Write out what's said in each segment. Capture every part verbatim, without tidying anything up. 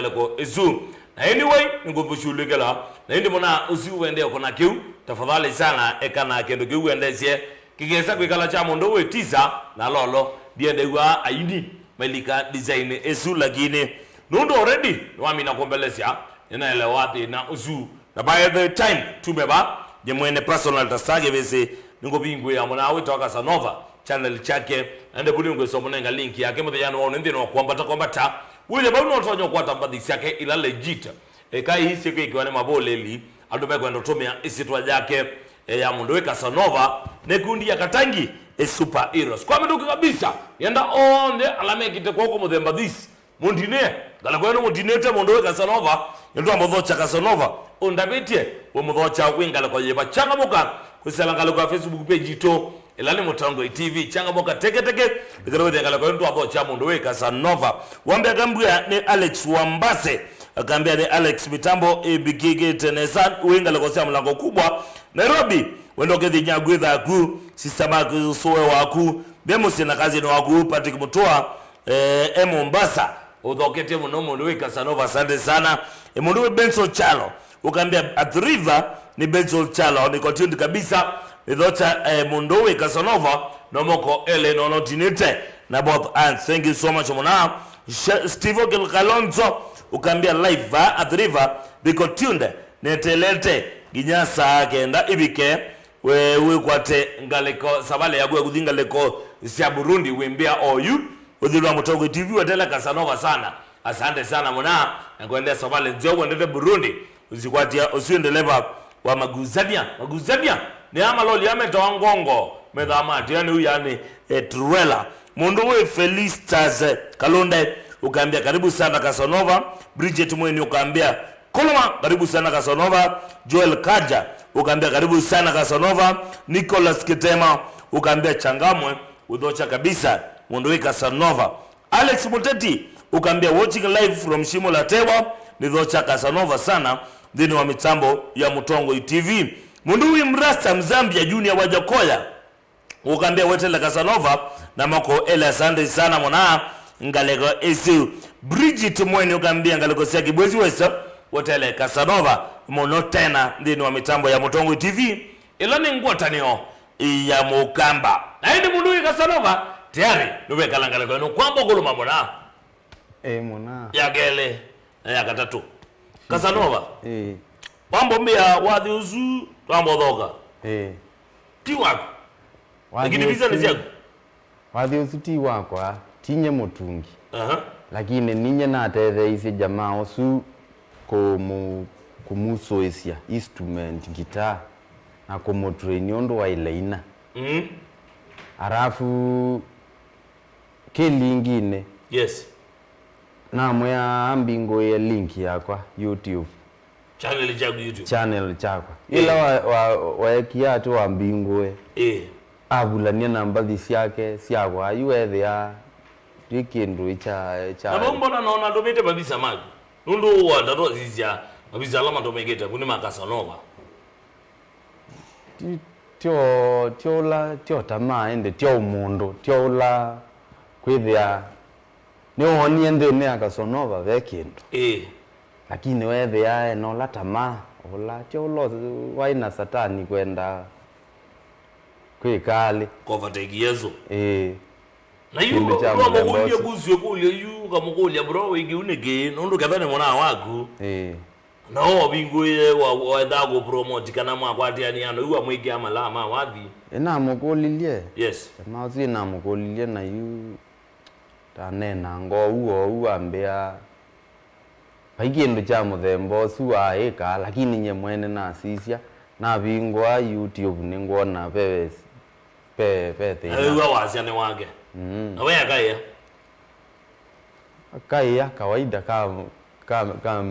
ngalĩko ĩsu. Na anyway, nĩngũmũshughulikĩla. Na ĩndĩ mũna ũsu wendee kũna kĩu, tafadhali sana, eka na kĩndũ kĩu wendesye kĩkesa kwĩkala kya mũndũ wĩ tisa na lolo. Ndiendew'a aini mailika design ĩsu, lakini nũndũ already nĩwamina kũmbelesya, nĩnaelewa thĩna ũsu. Na by the time tume va, nye mwene personal ta Sage Vĩsĩ, nĩngũvingũĩa mũna wĩtawa Casanova channel kyake. Na ĩndĩ vu nĩngwĩsa mũnenga link yake mũthenyanĩ wa ũnĩ nthĩnĩ wa kwambata kwambata. Wĩthe vau no ũtonya ũkwata mbathi syake ila legit. Eka ii syĩkwĩkĩwa nĩ mavũlĩli, andũ mekwenda ũtũmĩa ĩsyĩtwa yake, e, ya mũndũ wĩ Casanova, na ĩkundi ya Katangi, e, Super Heroes. Kwa mĩtũkĩ kabisa, yenda onthe ala mekĩte kwoko mũthemba this. Mũndinĩe, ngalĩko ĩno mũndinĩte mũndũ wĩ Casanova, nĩtwamũthokya Casanova, ũndavĩtye, wĩ mũthokya wĩ ngalĩko yĩva? Changamũka, kwĩsĩla ngalĩko ya Facebook page yitũ, ĩla nĩ Mũtongoi T V. Changamũka teketeke, ĩkĩlĩwĩthĩa ngalĩko ĩno twathokya mũndũ wĩ Casanova. Wambĩa kambwĩa nĩ Alex Wambase, akambĩa nĩ Alex Mitambo, ĩvikĩkĩte nesa, wĩ ngalĩko sya Mlango Kubwa, Nairobi, wendo kĩthinya gwĩthaku, sister maku, soe waku, ve mũsyĩ na kazini waku, Patrick Mutua, eh, e Mombasa, ũthoketye mũno mũndũ wĩ Casanova, asante sana. E mũndũ wĩ Benson Chalo, ũkambĩa Athi River nĩ Benson Chalo, niko tuned kabisa. Nĩthokya, eh, mũndũ wĩ Casanova, no moko elĩ no notinĩte na both hands. Thank you so much mũna. Sh- Steve Okil Kalonzo, ũkambĩa live va Athi River, niko tuned, netelete nginya saa kenda ivike. We wĩkwate ngalĩko, savali yaku ya kũthi ngalĩko sya Burundi wĩmbĩa oyu. Ũthilwa Mũtongoi T V wetele Casanova sana. Asante sana mũna. Na ngwendea savali nzeo wendete Burundi. Ũsikwatia ũsu ndeleva wa maguzania. Maguzania nĩ a maloli ametawa ngongo. Methaa matia nĩ u yani, eh, truela. Mũndũ wĩ Felistas, eh, Kalunde, ũkambĩa karibu sana Casanova. Bridget Mweni ũkambĩa Koloma, karibu sana Casanova. Joel Kaja, ukambia karibu sana Casanova. Nicholas Kitema, ukambia changamwe, uthocha kabisa, mũndũ wĩ Casanova. Alex Muteti, ukambia watching live from Shimo la Tewa, nithocha Casanova sana, nthĩnĩ wa mitambo ya Mũtongoi T V. Mũndũ wĩ Mrasta Mzambia Junior Wajakoya, Ũkambĩa wetele Casanova na moko elĩ, asante sana mũna ngalĩko ĩsu. Bridget Mweni ũkambĩa ngalĩko sya Kibwezi West wetele Casanova mũno tena nthĩnĩ wa mĩtambo ya Mũtongoi T V, ĩla nĩ ngwatanĩo ya Mũkamba. Na ĩndĩ mũndũ wĩ Casanova tayari nĩwekala ngalĩko ĩno kwamba kũlũma mũna. Ĩ mũna. Ya kelĩ na ya katatũ. Casanova. Ĩ. Wambũmbĩa wathi ũsu, twamba ũthoka. Ĩ. Ti waku. Wathi. Lakini visa nĩ ũsu, syaku. Wathi ũsu ti wakwa, ti nye mũtungi. Aha. Lakini ninye natetheeisye jamaa ũsu kũmũ-, kũmusũĩsya instrument, guitar, na kũmũtrain ũndũ waĩle ina. Mm. Arafu kĩlinginĩ. Yes. Namwĩa ambingũĩe link yakwa YouTube. Channel kyaku YouTube. Channel kyakwa. Eh. Ĩla wa, wa, waekie atĩ wambingũe. Eh. Avulany'a na mbathi syake syakwa, yu ethĩa twĩ kĩndũ kya, kya. Na vau mbona naona ndũmĩte mavisa maku? Nũndũ ũwanda twasisya mavisa ala matũmĩkĩte vu nĩ ma Casanova. Ti, tyo, tyo ũla, tyo tamaa, ĩndĩ tyo ũmũndũ, tyo ũla kwĩthĩa nĩwoonie nthĩnĩ ya Casanova ve kĩndũ. Ĩĩ. Lakini weethĩa ena ũla tamaa, ũla, tyo ũla waĩ na Satani kwenda kwĩka alĩ. Kũvateki Yesũ. Ĩĩ. Na yu, kĩndũ kya mũthemba ũsu. Nũamũkũlilye kusu ĩkũlyo yu, ũkamũkũlya, "Bro, wĩkĩu nĩkĩ?" Nũndũ ketha nĩ mwana waku. Ĩĩ. Na ũvingũĩe wa, wendaa kũpromote kana mwakwatĩanĩa na yu amwĩkĩa malaa ma wathi. Ĩnamũkũlilye. Yes. Ema ũsu ĩnamũkũlilye na yu taneenanga ũu, ũu ambĩa, vai kĩndũ kya mũthemba ũsu waaĩka, lakini nye mwene nasisya, navingũa YouTube nĩngwona ve, ve, ve thĩna. Na wĩw'a wasya nĩ wake. Mm. Na we akaĩa? Akaĩa kawaida ka, ka, ka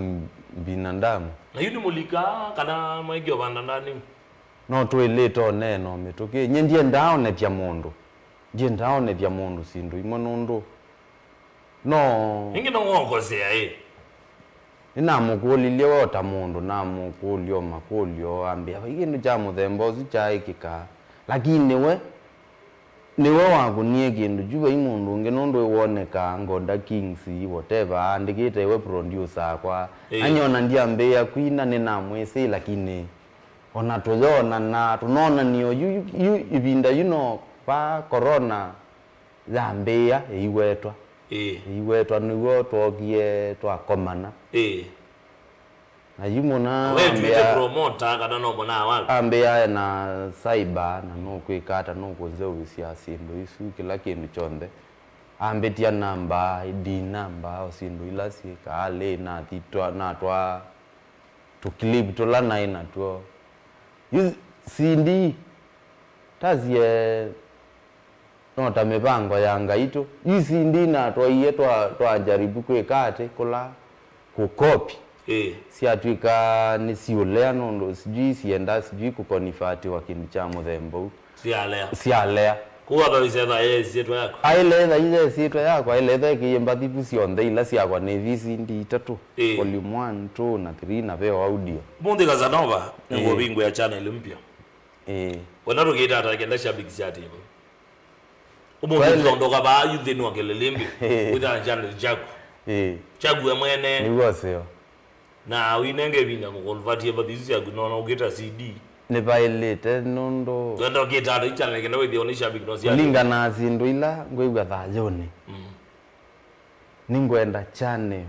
binadamu. Na yu nĩ mũlika kana mwaĩkĩa ũvanda ndani? No twĩlĩte ũneena o mĩtũkĩ. Nye ndiendaa onethya mũndũ. Ndiendaa onethya mũndũ syĩndũ imwe nũndũ no. Ĩngĩ no wokosea, ĩ. Nĩnamũkũlilye we o ta mũndũ, namũkũlya o makũlyo, ambĩa, vai kĩndũ kya mũthemba ũsu kyaĩkĩka. Lakini we, Nĩwe wakũnie kĩndũ kyu, vai mũndũ ũngĩ, nũndũ ĩwonekaa Ngoda Kings, whatever, aandĩkĩte we producer akwa. Ĩĩ. Anyona ndyambĩĩa kwina, nĩnamwĩsĩ, lakini ona tũyonana, tũnonanĩa yu, yu, yu, ĩvinda yu no va corona yambĩĩa ĩiwetwa. Ĩĩ. Ĩiwetwa nĩw'o twookie twakomana. Ĩĩ. Na yu mũna we twĩte ambĩa, promoter kana no mũna waku? Ambĩa na cyber na nũkwĩka ata, nũkũnzeũvĩsya syĩndũ isu, kĩla kĩndũ kyonthe. Ambĩtya namba, I D namba, o syĩndũ ila syĩkaa, lĩ nathi twa-, natwaa tũclip tũla naĩ natw'o. Yu C D, tasie no ta mĩvango ya Ngai tu. Yu C D natwaie twa, twajaribu kwĩka atĩ kũla kũkopi. Ĩĩ. Syatw'ĩka nĩ siũlea nũndũ sijui sienda sijui kũkonivatiwa kĩndũ kya mũthemba ũu. Syalea. Syalea. Kũu athaũisya etha ye ĩsyĩtwa yaku? Aĩle etha iye ĩsyĩtwa yakwa, aĩle etha ĩkĩie mbathi vu syonthe ila syakwa nĩ V C D itatũ. Ĩĩ. Volume one, two na three na ve o audio. Mũnthĩ Casanova, ĩĩ, nĩngũvingũĩa channel mpya. Ĩĩ. Wenda tũkĩte ata kenda shabiki sya tivo? Ũmũnthĩ twaile- tũtondoka vaa yu nthĩnĩ wa Kĩlĩlĩmbĩ, ĩĩ, wĩthĩa na channel chaku. Ĩĩ. Chaku we mwene. Nĩw'o ũseo. Na ũinenge ĩvinda mũkonvatie mbathi isu syaku, nona ũkĩta C D. Nĩvaĩlĩte nũndũ wenda ũkĩta ata i channel kenda wĩthĩwa nĩ shabiki no sya kũlingana na syĩndũ ila ngwĩw'a thayũnĩ. Mm. Nĩngwenda channel.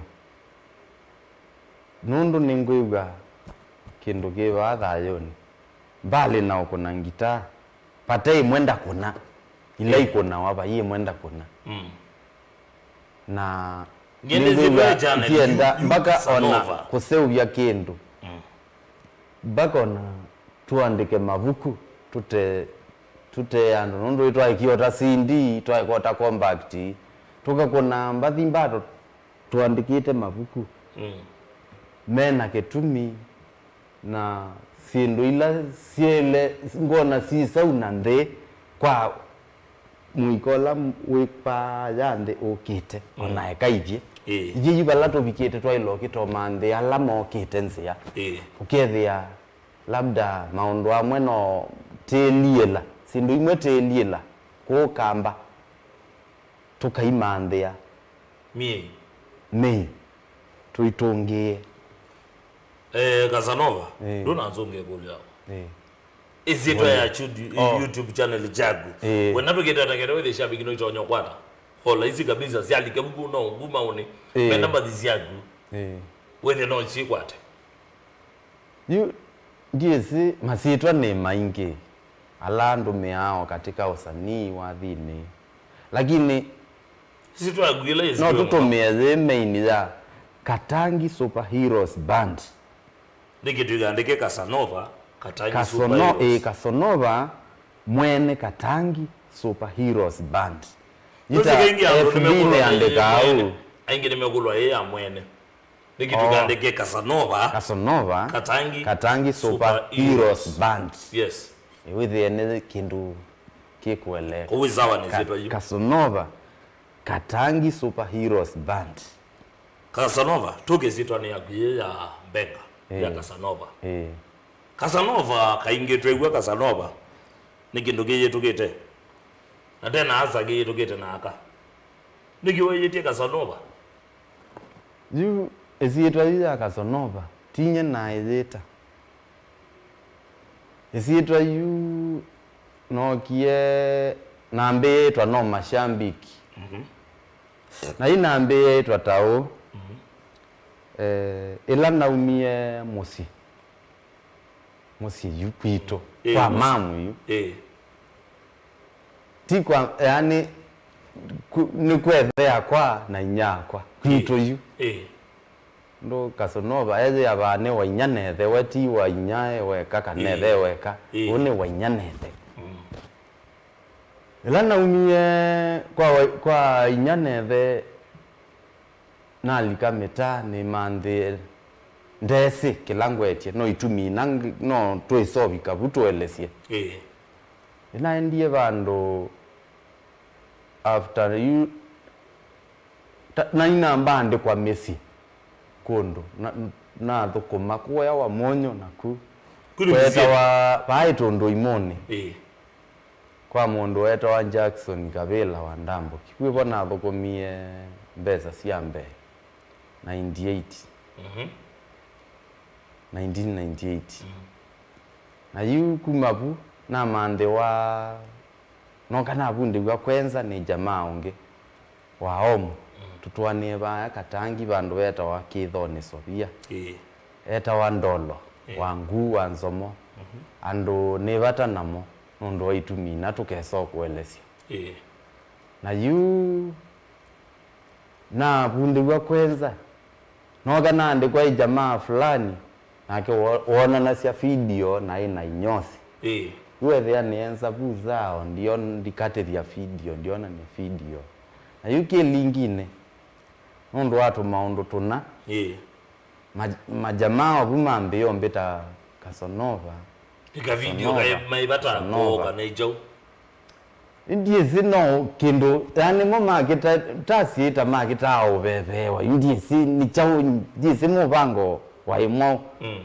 Nũndũ nĩngwĩw'a kĩndũ kĩ vaa thayũnĩ. Mbalĩ na ũkũna ngitaa, vate ĩmwe ndakũna. Ila, eh, ikũnawa, vai ĩmwe ndakũna. Mm. Na nĩngwĩw'a ngienda yu, yu, yu mpaka ona Casanova kũseũvya kĩndũ. Mm. Mpaka ona tũandĩke mavuku, tũte, tũte andũ, nũndũ twaekie o ta C D, twaeka o ta compact, tũkakũna mbathi mbato, tũandĩkĩte mavuku, mm, me na kĩtumi, na syĩndũ ila syele, ngona syĩ sau na nthĩ kwa mũika ũla wĩ vaa ya nthĩ ũkĩte, mm, ona eka ithyĩ. Ĩĩ. Ithyĩ yu vala tũvikĩte twaĩle ũkĩtomanthĩa ala mokĩte nzĩa. Ĩĩ. Ũkethĩa labda maũndũ amwe no tĩliĩla, syĩndũ imwe tĩliĩla kũũ Kamba, tũkaimanthĩa. Mĩĩ. Mĩĩ. Tũitũngĩĩe. Eh, Casanova, ĩĩ, ndũnanzũngĩe ĩkũlyo yakwa. Ĩĩ. Ĩsyĩtwa ya YouTube, oh, YouTube channel chaku. Ĩĩ. Wena tũkĩtata kenda wĩthĩ shabiki no itonya kwata. Hola isi kabisa, syalike vuku no nguma ũnĩ. Ĩĩ. Menda mbathi syaku. Ĩĩ. Wĩthĩ no isikwate. Yu, ndiĩsĩ, masyĩtwa nĩ maingĩ ala ndũmĩaa o katika ũsanii wa thĩnĩ. Lakini isi twaku ila no tũtũmĩe yĩ main ya Katangi Super Heroes Band. Nĩkĩ tũikandĩke Casanova, Katangi Super Heroes? Ĩĩ, Casanova mwene Katangi Super Heroes Band. Yita F B nĩandĩkaa ũu. Aingĩ nĩmekulwa ĩ ya mwene. Nĩkĩ tũikandĩke Casanova, Casanova, Katangi, Katangi Super Heroes Band. Yes. Wĩthĩe nĩ kĩndũ kĩkũeleka. Kũu sawa nĩ Ka-, ĩsyĩtwa yu. Casanova, Katangi Super Heroes Band. Casanova, tũkĩsyĩtwa nĩ yaku yĩ ya mbenga, ya, ĩĩ, Casanova. Ĩĩ. Casanova, kaingĩ twĩw'a Casanova, nĩ kĩndũ kĩyĩtũkĩte. Na tena asa kĩyĩtũkĩte na aka. Nĩkĩ weyĩtie Casanova? Yu ĩsyĩtwa yu ya Casanova, ti nyie naĩyĩta. Ĩsyĩtwa yu nookie nambĩĩtwa no mashambiki. Mhm. Na yu nambĩĩtwa ta ũũ, mhm, eh, ĩla naumie mũsyĩ. Mũsyĩ yu kwitũ, ĩĩ, kwa mũsyĩ, mamu yu. Ĩĩ. Ti kwa, yaani, ku-, nĩ kwethe akwa na inya akwa. Ĩĩ. Kwitũ yu. Ĩĩ. Ndũ Casanova ethĩa vaa nĩ wa inya na ĩthe, we ti wa inya e weka kana, ĩĩ, ĩthe e weka. Ĩĩ. Ũũ nĩ wa inya na ĩthe. Mm. Ĩla naumie kwa wa-, kwa inya na ĩthe, nalika mĩtaa nĩmanthĩe, ndesĩ kĩla ngwetye, no itumi ina ng-, no twĩsovika vu tũelesye. Ĩĩ. Nĩnaendie vandũ after you, ta, na inambandĩkwa mĩsyĩ kũndũ, na, nathũkũma kũya wa Mũnyũ naku. Kũndũ kwetawa mĩsyĩ. Vaa ĩtũndũ imũnĩ. Ĩĩ. kwa mũndũ wetawa Jackson Kavĩla wa Ndambũki. Kwĩ vo nathũkũmie mbesa sya mbee, ninety-eight. Mhm. Nineteen ninety-eight. Mhm. Na yu kuma vu, namanthĩwa, noka navundĩw'a kwenza nĩ jamaa ũngĩ wa Omu, tũtũanĩe vaya Katangi vandũ vetawa Kĩthonĩ Sovia. Ĩĩ. Etawa Ndolo, ĩĩ, wa Nguu, wa Nzomo. Mhm. Andũ nĩ vata namo nũndũ wa itumi ina tũkesa kũelesya. Ĩĩ. Na yu navundĩw'a kwenza, noka naandĩkwa ĩ jamaa fulani, nake wo-, wonanasya video na ĩ na inyosi. Ĩĩ. Yu ethĩa nĩenza vu zao, ndio ndikatĩthya video, ndionany'a video. Na yu kĩlinginĩ, nũndũ wa tũmaũndũ tũna, ĩĩ, ma-, majamaa ovu mambĩĩa ũmbĩta Casanova. Ĩka video Casanova, kaĩ maivata Casanova. Kũoka na ijaũ? Ndiĩsĩ no kĩndũ, yani mo makĩta, tasyĩta makĩtaa ũveveewa, yu ndiĩsĩ nĩ kyaũ, ndiĩsĩ mũvango waĩ mwaũ. Mm.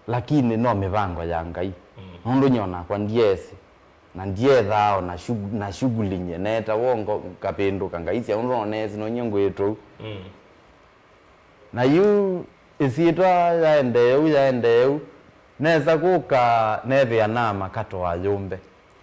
Lakini no mĩvango ya Ngai. Mm. Nũndũ nyie onakwa ndyeesĩ, na ndyethaa o na shugu-, na shughuli nye, neetawa o ngo-, ngavĩndũka, ngaisya ũndũ no neesĩ, no nyie ngwĩtwa ũu. Mm. Na yu ĩsyĩtwa yaendee ũu, yaendee ũu, nesa kũka neethĩa na makato ayũmbe.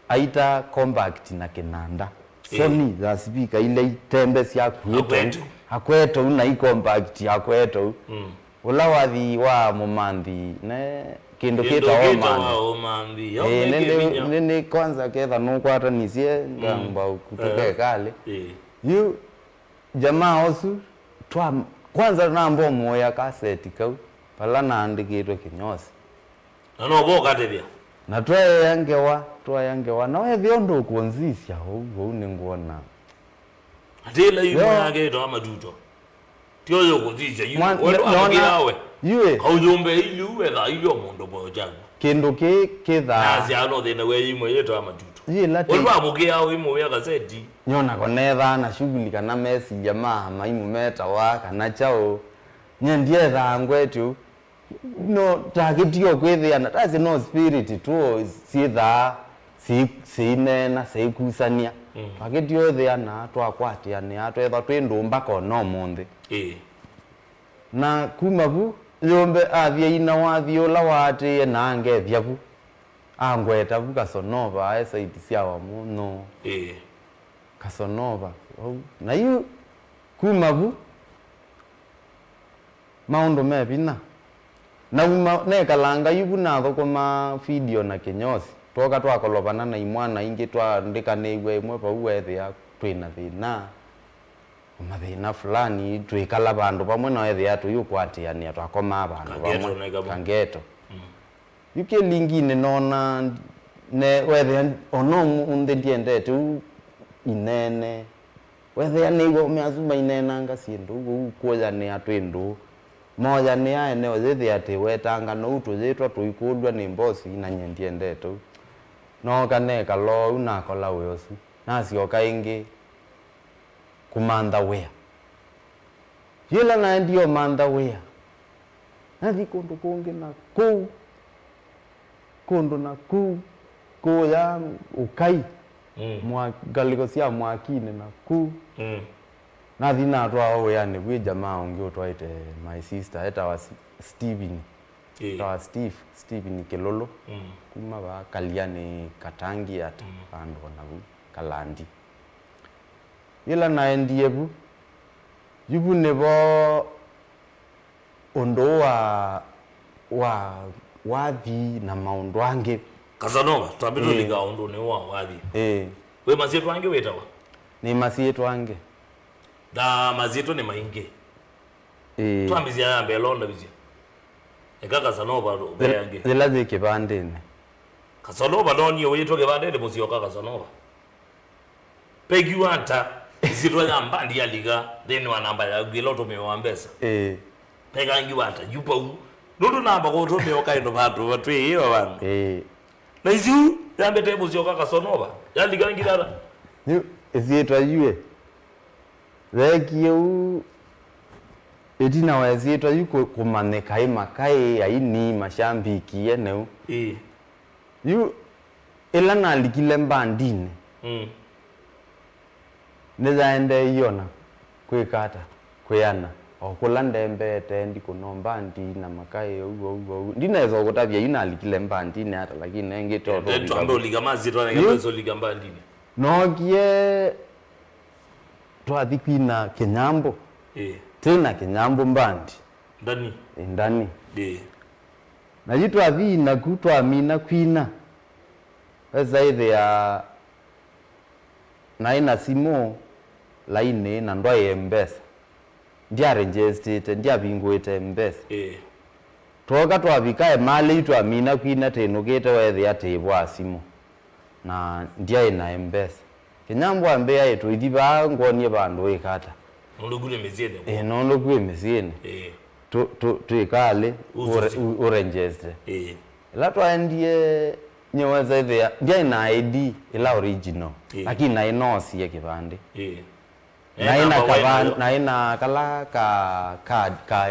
Aita compact na kĩnanda. Ĩĩ. Sony ya sipika ila itembesya akuĩte. Akwetu. Akwetu na i compact akwetu. Mm. Ũla wathi wa mũmanthi, ne, kĩndũ kĩtawa ũmanthi. Ũmanthi. Ĩĩ, nĩ, nĩ, nĩ, nĩ kwanza ketha nũkwatanisye, mm, ngamba kũtũka, eh, ĩkalĩ. Ĩĩ. Yu jamaa ũsu, twa, kwanza namba ũmũĩa kaseti kau, vala naandĩkĩtwe kĩnyosi. Na no vo ũkatethya. Na twaea ngewa, twaea ngewa, na wethĩa ũndũ ũkũnzisya ũu, ũu nĩngwona. Atĩ ĩla ĩmwe yake ĩtawa Matuto. Ti ũyũ ũkũnzisya, yu, mwa-, wendo nona, amũkĩawe. Yu ĩ. Kaũyũmbe ili uwe tha ili o mũndũ moyo kyaku. Kĩndũ kĩ, kĩthaa. Nasya no thĩna we ĩmwe yĩtawa Matuto. Yĩla wendo amũkĩawe ĩmwe wĩa kaseti. Nyona konethaa na shughuli kana mesilya ma maimũ metawa kana kyaũ. Nye ndiethaa ngwetyo. No, takĩtio kwĩthĩa na, tasi no spirit tu syĩthaa syĩ-, syĩineena, syĩkusany'a. Mm. Twakĩtio ĩthĩa na twakwatĩanĩa, twethwa twĩ ndũũ mbaka o na ũmũnthĩ. Ĩĩ. Na kuma vu, yũmbe athi aina wathi ũla waatĩĩe na angethya vu. Angweta vu Kasonova, aĩ saiti sya Wamũnyũ. Ĩĩ. Kasonova, vau. Na yu, kuma vu, maũndũ me vinya. Nauma, nekalanga yu vu nathũkũma video na kĩnyosi. Twoka twakolovana na imwana ingĩ twaandĩkanĩw'a ĩmwe vau weethĩa twĩ na thĩna. Mathĩna fulani, twĩkala vandũ vamwe na weethĩa tũyũkwatĩanĩa, twakomaa vandũ vamwe. Kangeto na ĩkamo. Kangeto. Mm. Yu kĩlinginĩ nona, ne, weethĩa ona ũmũnthĩ ndiendete ũu ineene. Weethĩa nĩw'a aũme asu maineenanga syĩndũ ũu, ũu kũyanĩa twĩ ndũũ. Moyanĩa ene ũyĩthĩa atĩ wetanga nou tũyĩtwa tũikũlw'a nĩ mbosi, na nyie ndiendete ũu. Nooka nekala ũu, nakola wĩa ũsu. Nasyoka ĩngĩ kũmantha wĩa. Yĩla naendie ũmantha wĩa, nathi kũndũ kũngĩ na kũu, kũndũ na kũu, kũya ũkai, mm, mwa-, ngalĩko sya mwakinĩ na kũu. Mm. Nathi natwawa wĩanĩ vwĩ jamaa ũngĩ ũtwaĩte my sister, etawa S-, Steven. Ĩĩ. Etawa Steve, Steven Kĩlũlũ. Mm. Kuma vaa Kalianĩ Katangi ata, mm, vandũ o na vu Kalandi. Yĩla naendie vu, yu vu nĩvo ũndũ wa, wa wathi na maũndũ angĩ. Casanova, twambe, ĩĩ, tũlika ũndũnĩ wa wathi. Ĩĩ. Wĩ masyĩtwa angĩ wĩtawa? Nĩ masyĩtwa angĩ. Na masyĩtwa nĩ maingĩ. Ĩĩ. Twambĩsya ya mbee, ĩla ũndavĩsye. Eka Casanova ve angĩ. Yĩla yĩ kĩvandĩnĩ. Casanova nonie wĩtwa kĩvandĩnĩ mũsyĩ ũka Casanova. Pegiwa ata ĩsyĩtwa ya mbandi ya Liga nthĩnĩ wa namba yaku ĩla ũtũmĩawa mbesa? Ĩĩ. Pekangiwa ata yu vau? Nũndũ namba kũtũmĩa ũkaĩndo vandũ vatwĩĩwa vandũ. Ĩĩ. Na isu yambĩte mũsyoka Casanova, yalikangiwe ata? Yu ĩsyĩtwa yu ĩ, yeekie ũu ĩtina wa ĩsyĩtwa yu kũ-, kũmanyĩka ĩ makaĩ, aini, mashambiki, eneu. Ĩĩ. Yu Ĩla nalikile mbandinĩ, Mm. nĩyaendee ĩona kwĩka ata, kwĩana, o kũla ndembeete ndikũna mbandi na makaĩ ũu, ũu, ũu. Ndinesa kũtavya yu nalikile mbandinĩ ata, lakini nengĩte ũtũlika. Twambe ũlika masyĩtwa nenge Yu- twesa ũlika mbandinĩ. Nookie twathi kwina kĩnyambũ. Ĩĩ. Twĩ na kĩnyambũ mbandi. Ndani. Ĩ, ndani. Ĩĩ. Na yu twathi naku twamina kwina. Wesa ĩthĩa naĩ na simũ lainĩ na ndwaĩ mbesa. Ndyaregistĩte, ndyavingũĩte mbesa. Ĩĩ. Twooka twavika emalĩ yu twamina kwina tĩnũkĩte weethĩa tĩvwa simũ. Na ndyaĩ na mbesa. Kĩnyambũ ambĩa ĩ tũithi vaa ngwonie vandũ wĩka ata. Nũndũ ku nĩ mĩsyĩnĩ. Ĩ, nũndũ ku ĩ mĩsyĩnĩ. Ĩĩ. Tũ- tũ- twĩkalĩ Ũsisi. Ũre- ũ- ũregister. Ĩĩ. Ĩla twaendie nyeweza ĩthĩa ndyaĩ na I D ĩla original. Ĩĩ. Lakini naĩ noosie kĩvandĩ. Ĩĩ. Naĩ na namba waĩ kava- nayo. Naĩ na kala ka ka ka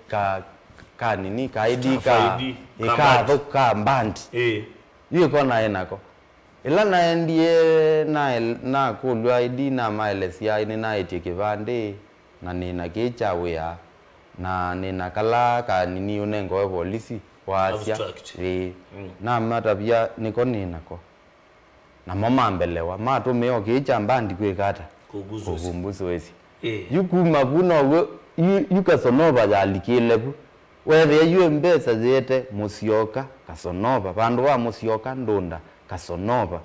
ka, ka nini ka I D ka I D, ĩ, ka ka band. Thũ- ka band. Ĩĩ. Yu ĩko naĩ nako. Ĩla naendie nael- nakũlw'a I D namaelesya nĩnaĩtye kĩvandĩ na nĩna kĩĩ kya wĩa na nĩna kala ka nini ũnengawe volisi waasya. Abstract. Ĩĩ. Mm. Namatavya nĩko nĩ nako. Namo mambelewa, matũmĩa o kĩĩ kya mbandi kwĩka ata? Kũkumbusuĩsya. Kũkumbusuĩsya. Ĩĩ. Yu kuma vu now'o, yu, yu Casanova yalikĩle vu. Weethĩa yu mbesa yĩete Mũsyoka Casanova, vandũ va Mũsyoka Ndũnda Casanova.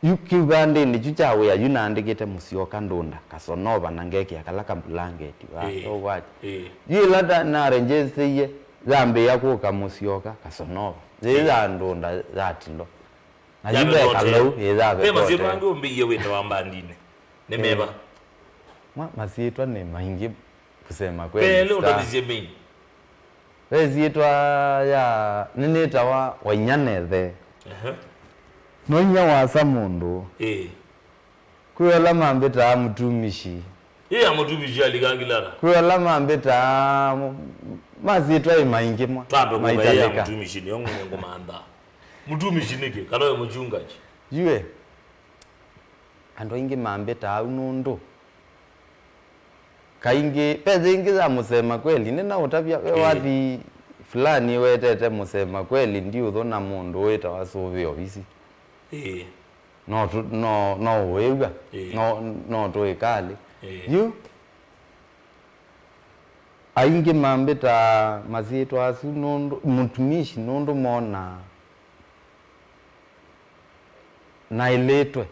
Yu kĩvandĩnĩ kyu kya wĩa yu naandĩkĩte Mũsyoka Ndũnda Casanova na ngekĩa kala kambulangeti va Ĩĩ. Ũwati. Ĩĩ. Yu ĩla ta- naregistĩie, yambĩĩa kũka Mũsyoka Casanova. Yĩ Ĩĩ. Ya Ndũnda yatilo. Na yu ve Yavetwa kalou, ĩĩ, ve yavetwa masyĩtwa angĩ ũmbĩie wĩta wa mbandinĩ. Nĩ meva? Ma- masyĩtwa nĩ maingĩ kusema kweli, Pele star. Ũtavisye main. Ve syĩtwa ya nĩnĩtawa Wainyanethe. Ehe. No inya wasa mũndũ. Ĩĩ. Kwĩ ala mambĩtaa mũtumishi. Ĩĩ, ya mũtumishi alikangilana. Kwĩ ala mambĩtaa mu- masyĩtwa ĩ maingĩ mwa. Twambe kũkaĩa maitalĩka. Mũtumishi nĩyo ngũmantha. Mũtumishi nĩkĩ? Kana wĩ mũchungaji? Yue. Andũ aingĩ mambĩtaa au nũndũ kaingĩ ve yĩngĩ ya mũsema kweli, nĩnaũtavya we Ĩĩ. Wathi fulani wetete mũsema kweli, ndiũthũ na mũndũ wĩtawa sũvĩ ovisi. Ĩĩ. No tũ- no- no ũĩw'a. Ĩĩ. No- no tũĩkalĩ. Ĩĩ. Yu aingĩ mambĩtaa masyĩtwa asu nũndũ mũtumishi nũndũ monaa naĩlĩtwe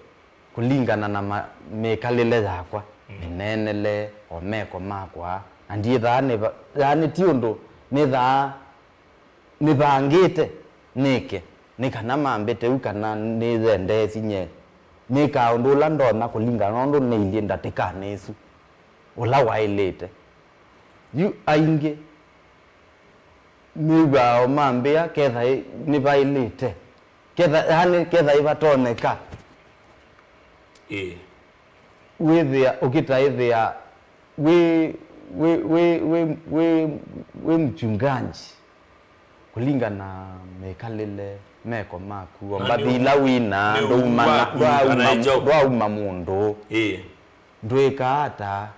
kũlingana na ma- mĩkalĩle yakwa, mm, mĩneenele, o meko makwa, na ndyĩthaa nĩva- yaani ti ũndũ nĩthaa nĩvangĩte nĩke nĩ kana mambĩte u kana nĩyendeesye nye nĩkaa ũndũ ũla ndonya kũlingana na ũndũ nĩilyĩ ndatĩkanĩ ĩsu ũla waĩlĩte. Yu aingĩ nĩw'aa o mambĩa ketha ĩ- nĩvaĩlĩte. Ketha, yaani, ketha ĩvatonyeka. Ĩĩ. Wĩthĩa, ũkĩtaĩthĩa wĩ, wĩ, wĩ, wĩ, wĩ, wĩ mchungaji, kũlingana na mĩkalĩle, meko maku, o na mbathi nĩ- ila wĩna, nĩ ndũuma na- waku, ndwauma- kana ĩkyaũ? Ndwauma mũndũ. Ĩĩ. Ndwĩkaa ata?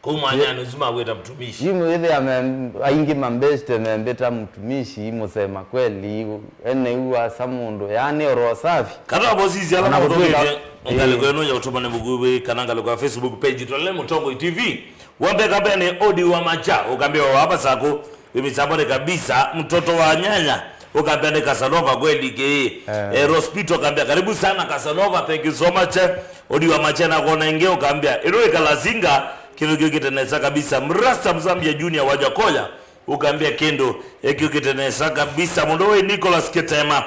Kũu mwanyanĩ ũsu makwĩta mtumishi. Yu mwĩthĩa me- aingĩ mambeste membĩta mtumishi, mũsema kweli, ene u asa mũndũ, yaani oro safi. Kana wavosisya ala ona kũtwĩka- mathokete ngalĩko ĩno ya ũtũmani mũkuvĩ kana ngalĩko ya Facebook page twalele Mũtongoi T V. Wambe kambeni Odi wa Macha, ũkambĩa wa Masako, wĩ mĩsamboni kabisa, mtoto wa nyanya. Ũkambĩa nĩ Casanova kweli kĩ. Eh. Eh, Rospito ũkambĩa, "Karibu sana Casanova, thank you so much." Eh, Odi wa Macha na kona ingi ũkambĩa, "Ĩno ĩkalasinga, kĩndũ kĩũkĩte nesa kabisa." Mrasta Mzambia Junior wa Jakoya, ũkambĩa, "Kĩndũ, eh, kĩũkĩte nesa kabisa." Mũndũ wĩ Nicholas Kitema,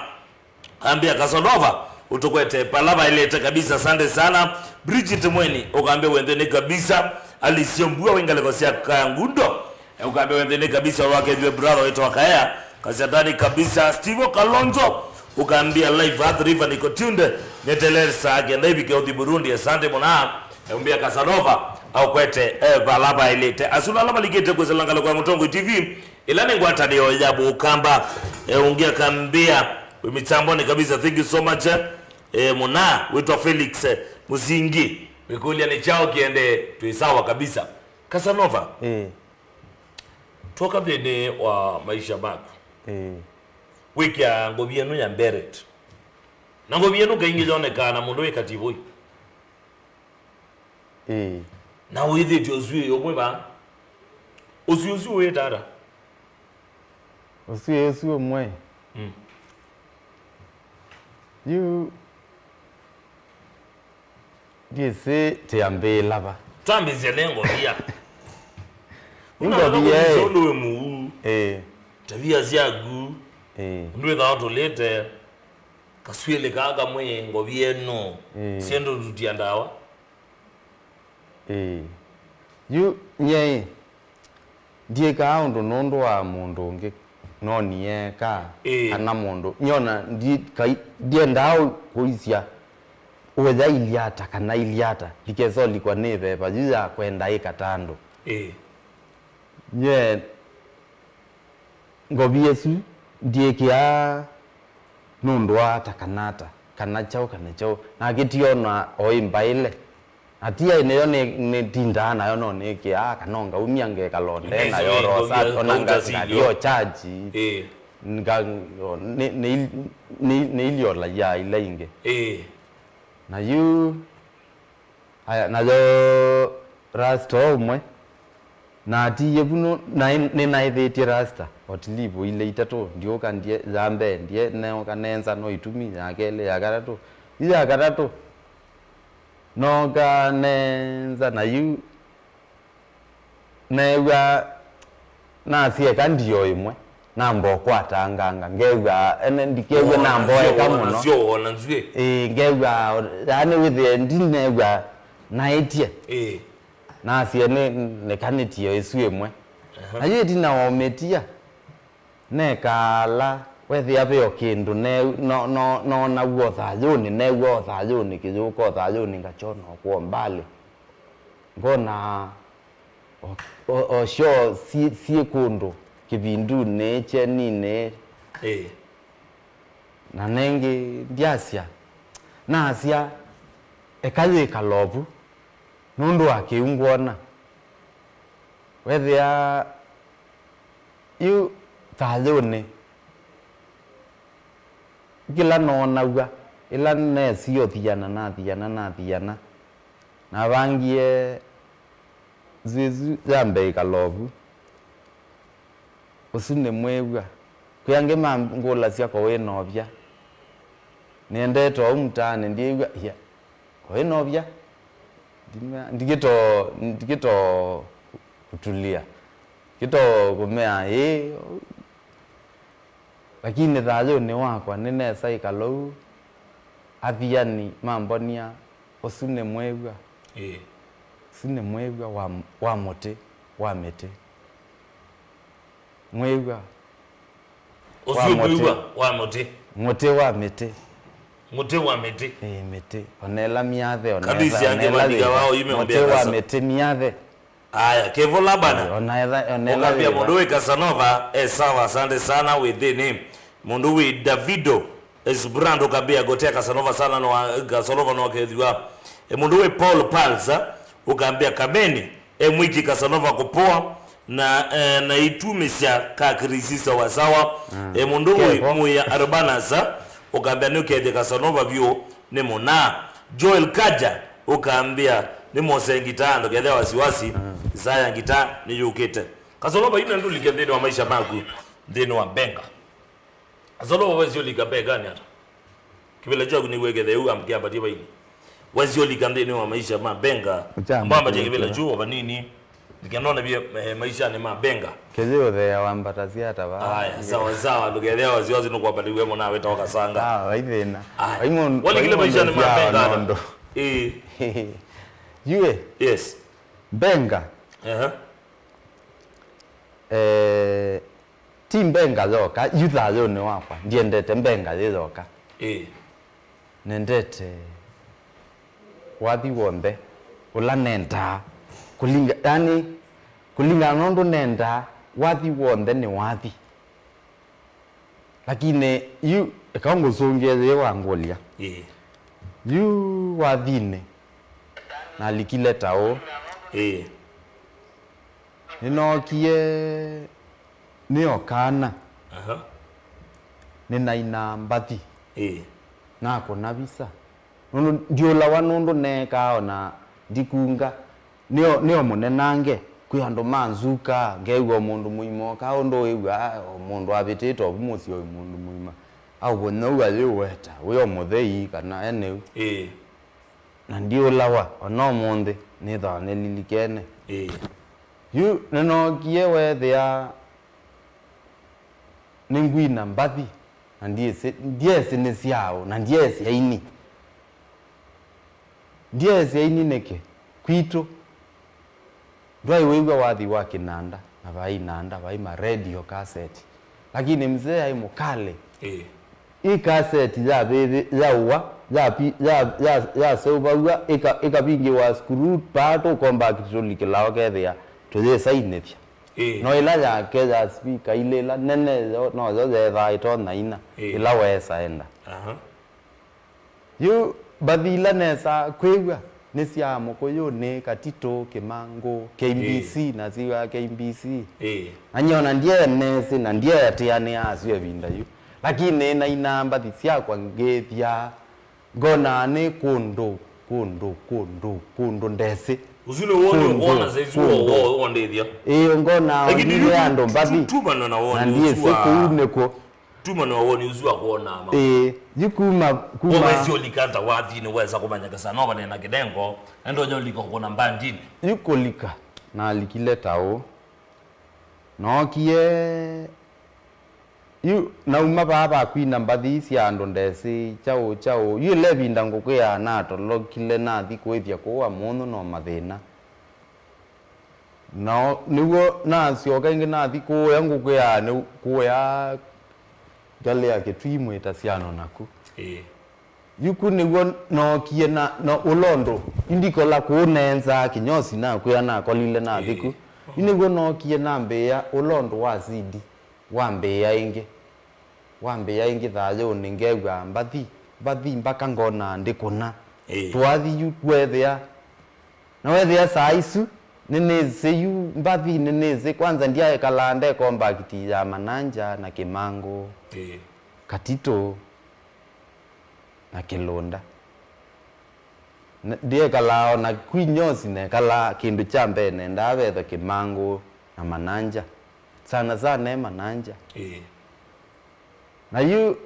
ambĩa, "Casanova, ũtũkwete pala vaĩlĩte kabisa, asante sana." Bridget Mweni, ũkambĩa, "Wĩ nthĩnĩ kabisa." Alice Mbua, wĩ ngalĩko sya Kangundo, eh, ũkambĩa, "Wĩ nthĩnĩ kabisa, wakethw'e brother wĩtwa Kaea, kasyatani kabisa." Steve Kalonzo, ũkambĩa, "Live Athi River niko tunde, nĩtelesa kenda ivike ũthi Burundi, asante mũna." Eh, ũmbĩa, "Casanova, aũkwete, eh, vala vaĩlĩte." Asu nala malikĩte kwĩsĩla ngalĩko ya Mũtongoi T V, ĩla nĩ ngwatanĩo ya Mũkamba. E, ũngĩ akambĩa, Wĩ mĩtambonĩ kabisa, thank you so much, eh. Eh, mũna wĩtwa Felix, eh, Mũsingi. Wĩkũlya nĩ kyaũ kĩende, twĩ sawa kabisa. Casanova, eh, twoka nthĩnĩ wa maisha maku. Eh. Wĩkĩa ngovi ĩno ya beret. Na ngovi ĩno kaingĩ yonekaa na mũndũ wĩ kativoi. Ĩĩ. Na wĩthĩtye ũsuĩ ũmwe vaa. Ũsuĩ ũsu wĩtata? Ũsuĩ ũsu ũmwe? Mm. Yu, ndyĩsĩ tĩambĩĩla va. Twambĩĩsya nĩ ngovia. Nĩ ngovia, ĩ. Ũndũ wĩ mũu. Ĩĩ. Tavia syaku. Ĩĩ. Ũndũ wĩthaa ũtũlĩte. Kaswĩlĩ kaa kamwe, ngovia ĩno, ĩĩ, syendũtutia ndawa. Ĩĩ. Yu nyie ĩ, ndyĩkaa ũndũ nũndũ wa mũndũ ũngĩ, no nĩeka, ĩĩ, kana mũndũ, nyona ndi-, kai-, ndyendaa ũ-, kũisya ũya ilye ata kana ilye ata, likesa ũlikwa nĩ veva yu ya kwenda ĩka ta andũ. Ĩĩ. Nyie ngovi ĩsu ndyĩkĩaa nũndũ wa ata kana ata, kana kyaũ kana kyaũ, nake ti ona o ĩmbaĩle. Na ti aĩ nĩyo nĩ-, nĩtindaa nayo, no nĩkĩaa kana ngaumya ngekala o ndee nayo, oro sa-, ona nga-, ngathi o kyaji, ĩĩ, nga-, o, nĩ-, nĩ-, nĩ-, nĩilyolaia ila ingĩ. Ĩĩ. Na yu Aya, nayo rasta o ũmwe, na atiie vu nũ-, naĩ-, nĩnaĩthĩtye rasta, o tilivu ilĩ itatũ, ndyũka ndye, ya mbee, ndye, nooka nenza no itumi, ya kelĩ, ya katatũ, yu ya katatũ, nooka nenza, na yu neew'a nasya eka ndio ĩmwe, namba ũkwatanganga, ngew'a, ene, ndikew'a namba ũeka mũno. Ĩĩ, ngew'a, yaani wĩthĩe ndineew'a naĩtye. Ĩĩ. Nasye nĩ, nĩkanĩtie ĩsu ĩmwe. Aha. Na yu ĩtina wa ũmĩtia, nekala, wethĩa ve o kĩndũ, ne-, no-, no-, noonaw'a ũthayũnĩ, neew'a ũthayũnĩ, kĩyũka ũthayũnĩ, ngakyona o kwa mbali. Ngona o, o, o syoo syĩ, syĩ kũndũ kĩvindunĩ, kyeninĩ. Ĩĩ. Na nengĩ ndyasya, nasya, eka yĩkala ovu, nũndũ wa kĩu ngwona. Wethĩa yu thayũnĩ, kĩla noonaw'a, ĩla nesie ũthiana, nathiana, nathiana, navangie nzwĩzu ya mbee ĩkala ovu. Ũsu nĩ mwĩw'a. Kwĩ angĩ mangũlasya ko wĩ novya. Nĩendete oou mũtaanĩ, ndyĩw'a, ia, ko wĩ novya? Ndimea-, ndikĩto, ndikĩto kutulia. Ndikĩto kũmea, ĩĩ, lakini thayũnĩ wakwa nĩnesa ĩkala ũu, athiani mambonia, ũsu nĩ mwĩw'a. Ĩĩ. Ũsu nĩ mwĩw'a wa, wa mũtĩ, wa mĩtĩ. Mwĩw'a. Ũsu wa nĩ mũtĩ. Mwĩw'a wa mũtĩ. Mũtĩ wa mĩtĩ. Mũtĩ wa mĩtĩ. Ĩĩ, mĩtĩ. Ona ĩla myathe, ona ĩla, ona ĩla yĩva. Mũtĩ wa mĩtĩ myathe. Aya, Kevo Labana. Ona etha, ona etha. Ũkambĩa yĩva. Mũndũ wĩ Casanova, eh, sawa, asante sana, wĩ nthĩnĩ. Mũndũ wĩ Davido Esbrand, ũkambĩa gotea Casanova sana, no, Casanova no akethĩwa. E, mũndũ wĩ Paul Palza, ũkambĩa Kameni, e, mwĩki Casanova kũpoa, na, eh, na itumĩsya ka Krisisa wa sawa. Mm. E, mũndũ wĩ Kevo. Mũya Arbanasa, ũkambĩa nĩ ũkethya Casanova vyũ nĩ mũna. Joel Kaja, ũkambĩa, nĩ mose ngitaa, ndũkethĩa wasiwasi, mm, saa ya ngitaa nĩyũkĩte. Casanova, ina ndũlike nthĩnĩ wa maisha maku, nthĩnĩ wa benga. Casanova, wesi ũlika benganĩ ata? Kĩvĩla kyaku nĩw'o kethĩa yu amkĩambatie vaini. Wesi ũlika nthĩnĩ wa maisha ma benga. Ũkyambatie mbambatie kĩvĩla kĩva? Kyu o vanini. Ndikenona vye, eh, maishanĩ ma benga. Kĩyĩ ũthea wambatasya ata vaa? Aya, sawa, sawa, ndũkethĩa wasiwasi nũkwambatĩw'e mũna wĩtawa Kasanga. Sawa, vai thĩna. Aya. Vai mũndũ, walikile vai mũndũ maishanĩ ma ũsyaa benga ata? Nũndũ. Ĩĩ. Yue. Yes. Benga. Ehe. Eh, ti mbenga yoka, yu thayũnĩ wakwa. Ndiendete mbenga yĩ yoka. Ĩĩ. Nendete wathi w'onthe ũla nendaa. Kũlinga, yani, kũlingana na ũndũ nendaa, wathi w'onthe nĩ wathi. Lakini yu, eka ngũsũngĩe yĩĩ wangũlya. Ĩĩ. Yu wathinĩ, nalikile ta ũũ. Ĩĩ. Nĩnookie nĩ o kana. Aha. Nĩnainaa mbathi. Ĩĩ. Nakũna visa. Nũndũ ndiũlawa nũndũ neekaa ona ndikunga. Nĩo, nĩo mũnenange, kwĩ andũ ma nzuka, ngew'a o mũndũ mũima oka, ũndũ wĩw'a, ah, o mũndũ avĩtĩte ovu mũsyĩ ũyũ mũndũ mũima. Aũvũny'a ũu ayĩweta, wĩ o mũthei, kana eneu. Ĩĩ. Na ndiũlawa, ona ũmũnthĩ, nĩthĩawa nĩlilikene. Ĩĩ. Yu nĩnookie weethĩa nĩngwina mbathi, na ndyĩsĩ, ndyesĩ nĩ syaũ, na ndyesĩ aini. Ndyesĩ aini nĩkĩ? Kwitũ. Ndwaĩ wĩw'a wathi wa kĩnanda, na vai inanda, vai ma radio cassette. Lakini mzee aĩ mũkale. Ĩĩ. Ĩ cassette yavĩvĩ-, yaũwa, yapi-, ya-, ya-, yaseũvaw'a, ĩka-, ĩkavingĩwa screw paa tũ compact tũlikĩla ũkethĩa tũyĩsainĩthya. Ĩĩ. No ĩla yake ya spika ilĩ ĩla nene yo, noyo yeethaa ĩtonya ina, Ĩĩ. ĩla weesa enda. Aha. Yu mbathi ila nesa kwĩw'a nĩ sya Mũkũyũnĩ, Katitũ, Kĩmangũ, K B C, Ĩĩ. na siwa K B C. Ĩĩ. Na nyie ona ndyenesĩ na ndyeatĩanĩa asu ĩvinda yu. Lakini nainaa mbathi syakwa ngĩthya, ngonaa nĩ kũndũ, kũndũ, kũndũ, kũndũ ndesĩ. Ũsu nĩ woni Kũndũ, ũkwona saizi kũndũ. Wo wondĩthya. Ĩĩ, ngonaa Lakini ndile yu andũ tu-, mbathi. tu-, tumana na Na woni ũsu ndiĩsĩ wa kũu nĩkũ. Tuma no woni ũsu wa kwona ma. Ĩĩ, yu kuma, kuma. Wawezi ũlika ata wathinĩ wesa kũmanya kasa no vanena kĩnengo, endo nyo lika kũkona mbandinĩ. Yu kũlika, nalikile ta ũũ. Nookie, yu nauma vaa va kwina mbathi sya andũ ndesĩ, kyaũ, kyaũ. Yu ĩla ĩvinda ngũkwĩa natolokile nathi kũĩthya kũũ Amũnyũ no mathĩna. Nao nĩw'o nasyoka ĩngĩ nathi kũũya ngũkwĩaa nĩ kũũya ngalĩ ya Kĩtui mwĩta syano naku. Ĩĩ. Yu ku nĩw'o nookie na, na ũla ũndũ indikola kũũ neenza kĩnyosi nakwĩa nakolile nathi ku. Ĩĩ. Yu nĩw'o nookie nambĩĩa ũla ũndũ wa sidi wambĩĩa ĩngĩ. Wambĩĩa ĩngĩ thayũnĩ ngew'a mbathi, mbathi mbaka ngonaa ndĩkũna. Ĩĩ. Twathi yu weethĩa. Na weethĩa saa isu, nĩnĩsĩ yu mbathi, nĩnĩsĩ. Kwanza ndyaekalaa nde compact ya Mananja na Kĩmangũ, Ĩĩ. Katitũ na Kĩlũnda. Na ndyekalaa ona kwĩ nyosi nekalaa, kĩndũ kya mbee nendaa vetha Kĩmangũ na Mananja. Sana sana e Mananja. Ĩĩ. Na yu,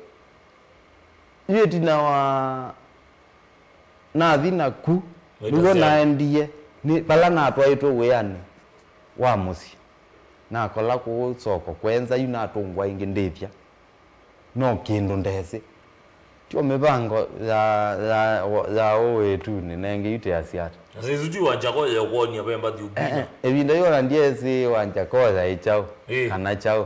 yu ĩtina wa nathi naku, Waita nĩw'o sya- naendie, nĩ vala natwaĩtwe wĩanĩ wa mũsyĩ. Nakola kũũ soko kwenza, yu natũngwa ĩngĩ ndĩthya. No kĩndũ ndesĩ. Tyo mĩvango ya, ya, ya ũũ ĩtunĩ, nenge yu tĩasya ata? Na saizi tu wa Njakoya ũkwonia ve mbathi Eh, ũkwina. eh, ĩvinda yu ona ndyesĩ wa Njakoya ĩ kyaũ, Ĩ. kana kyaũ.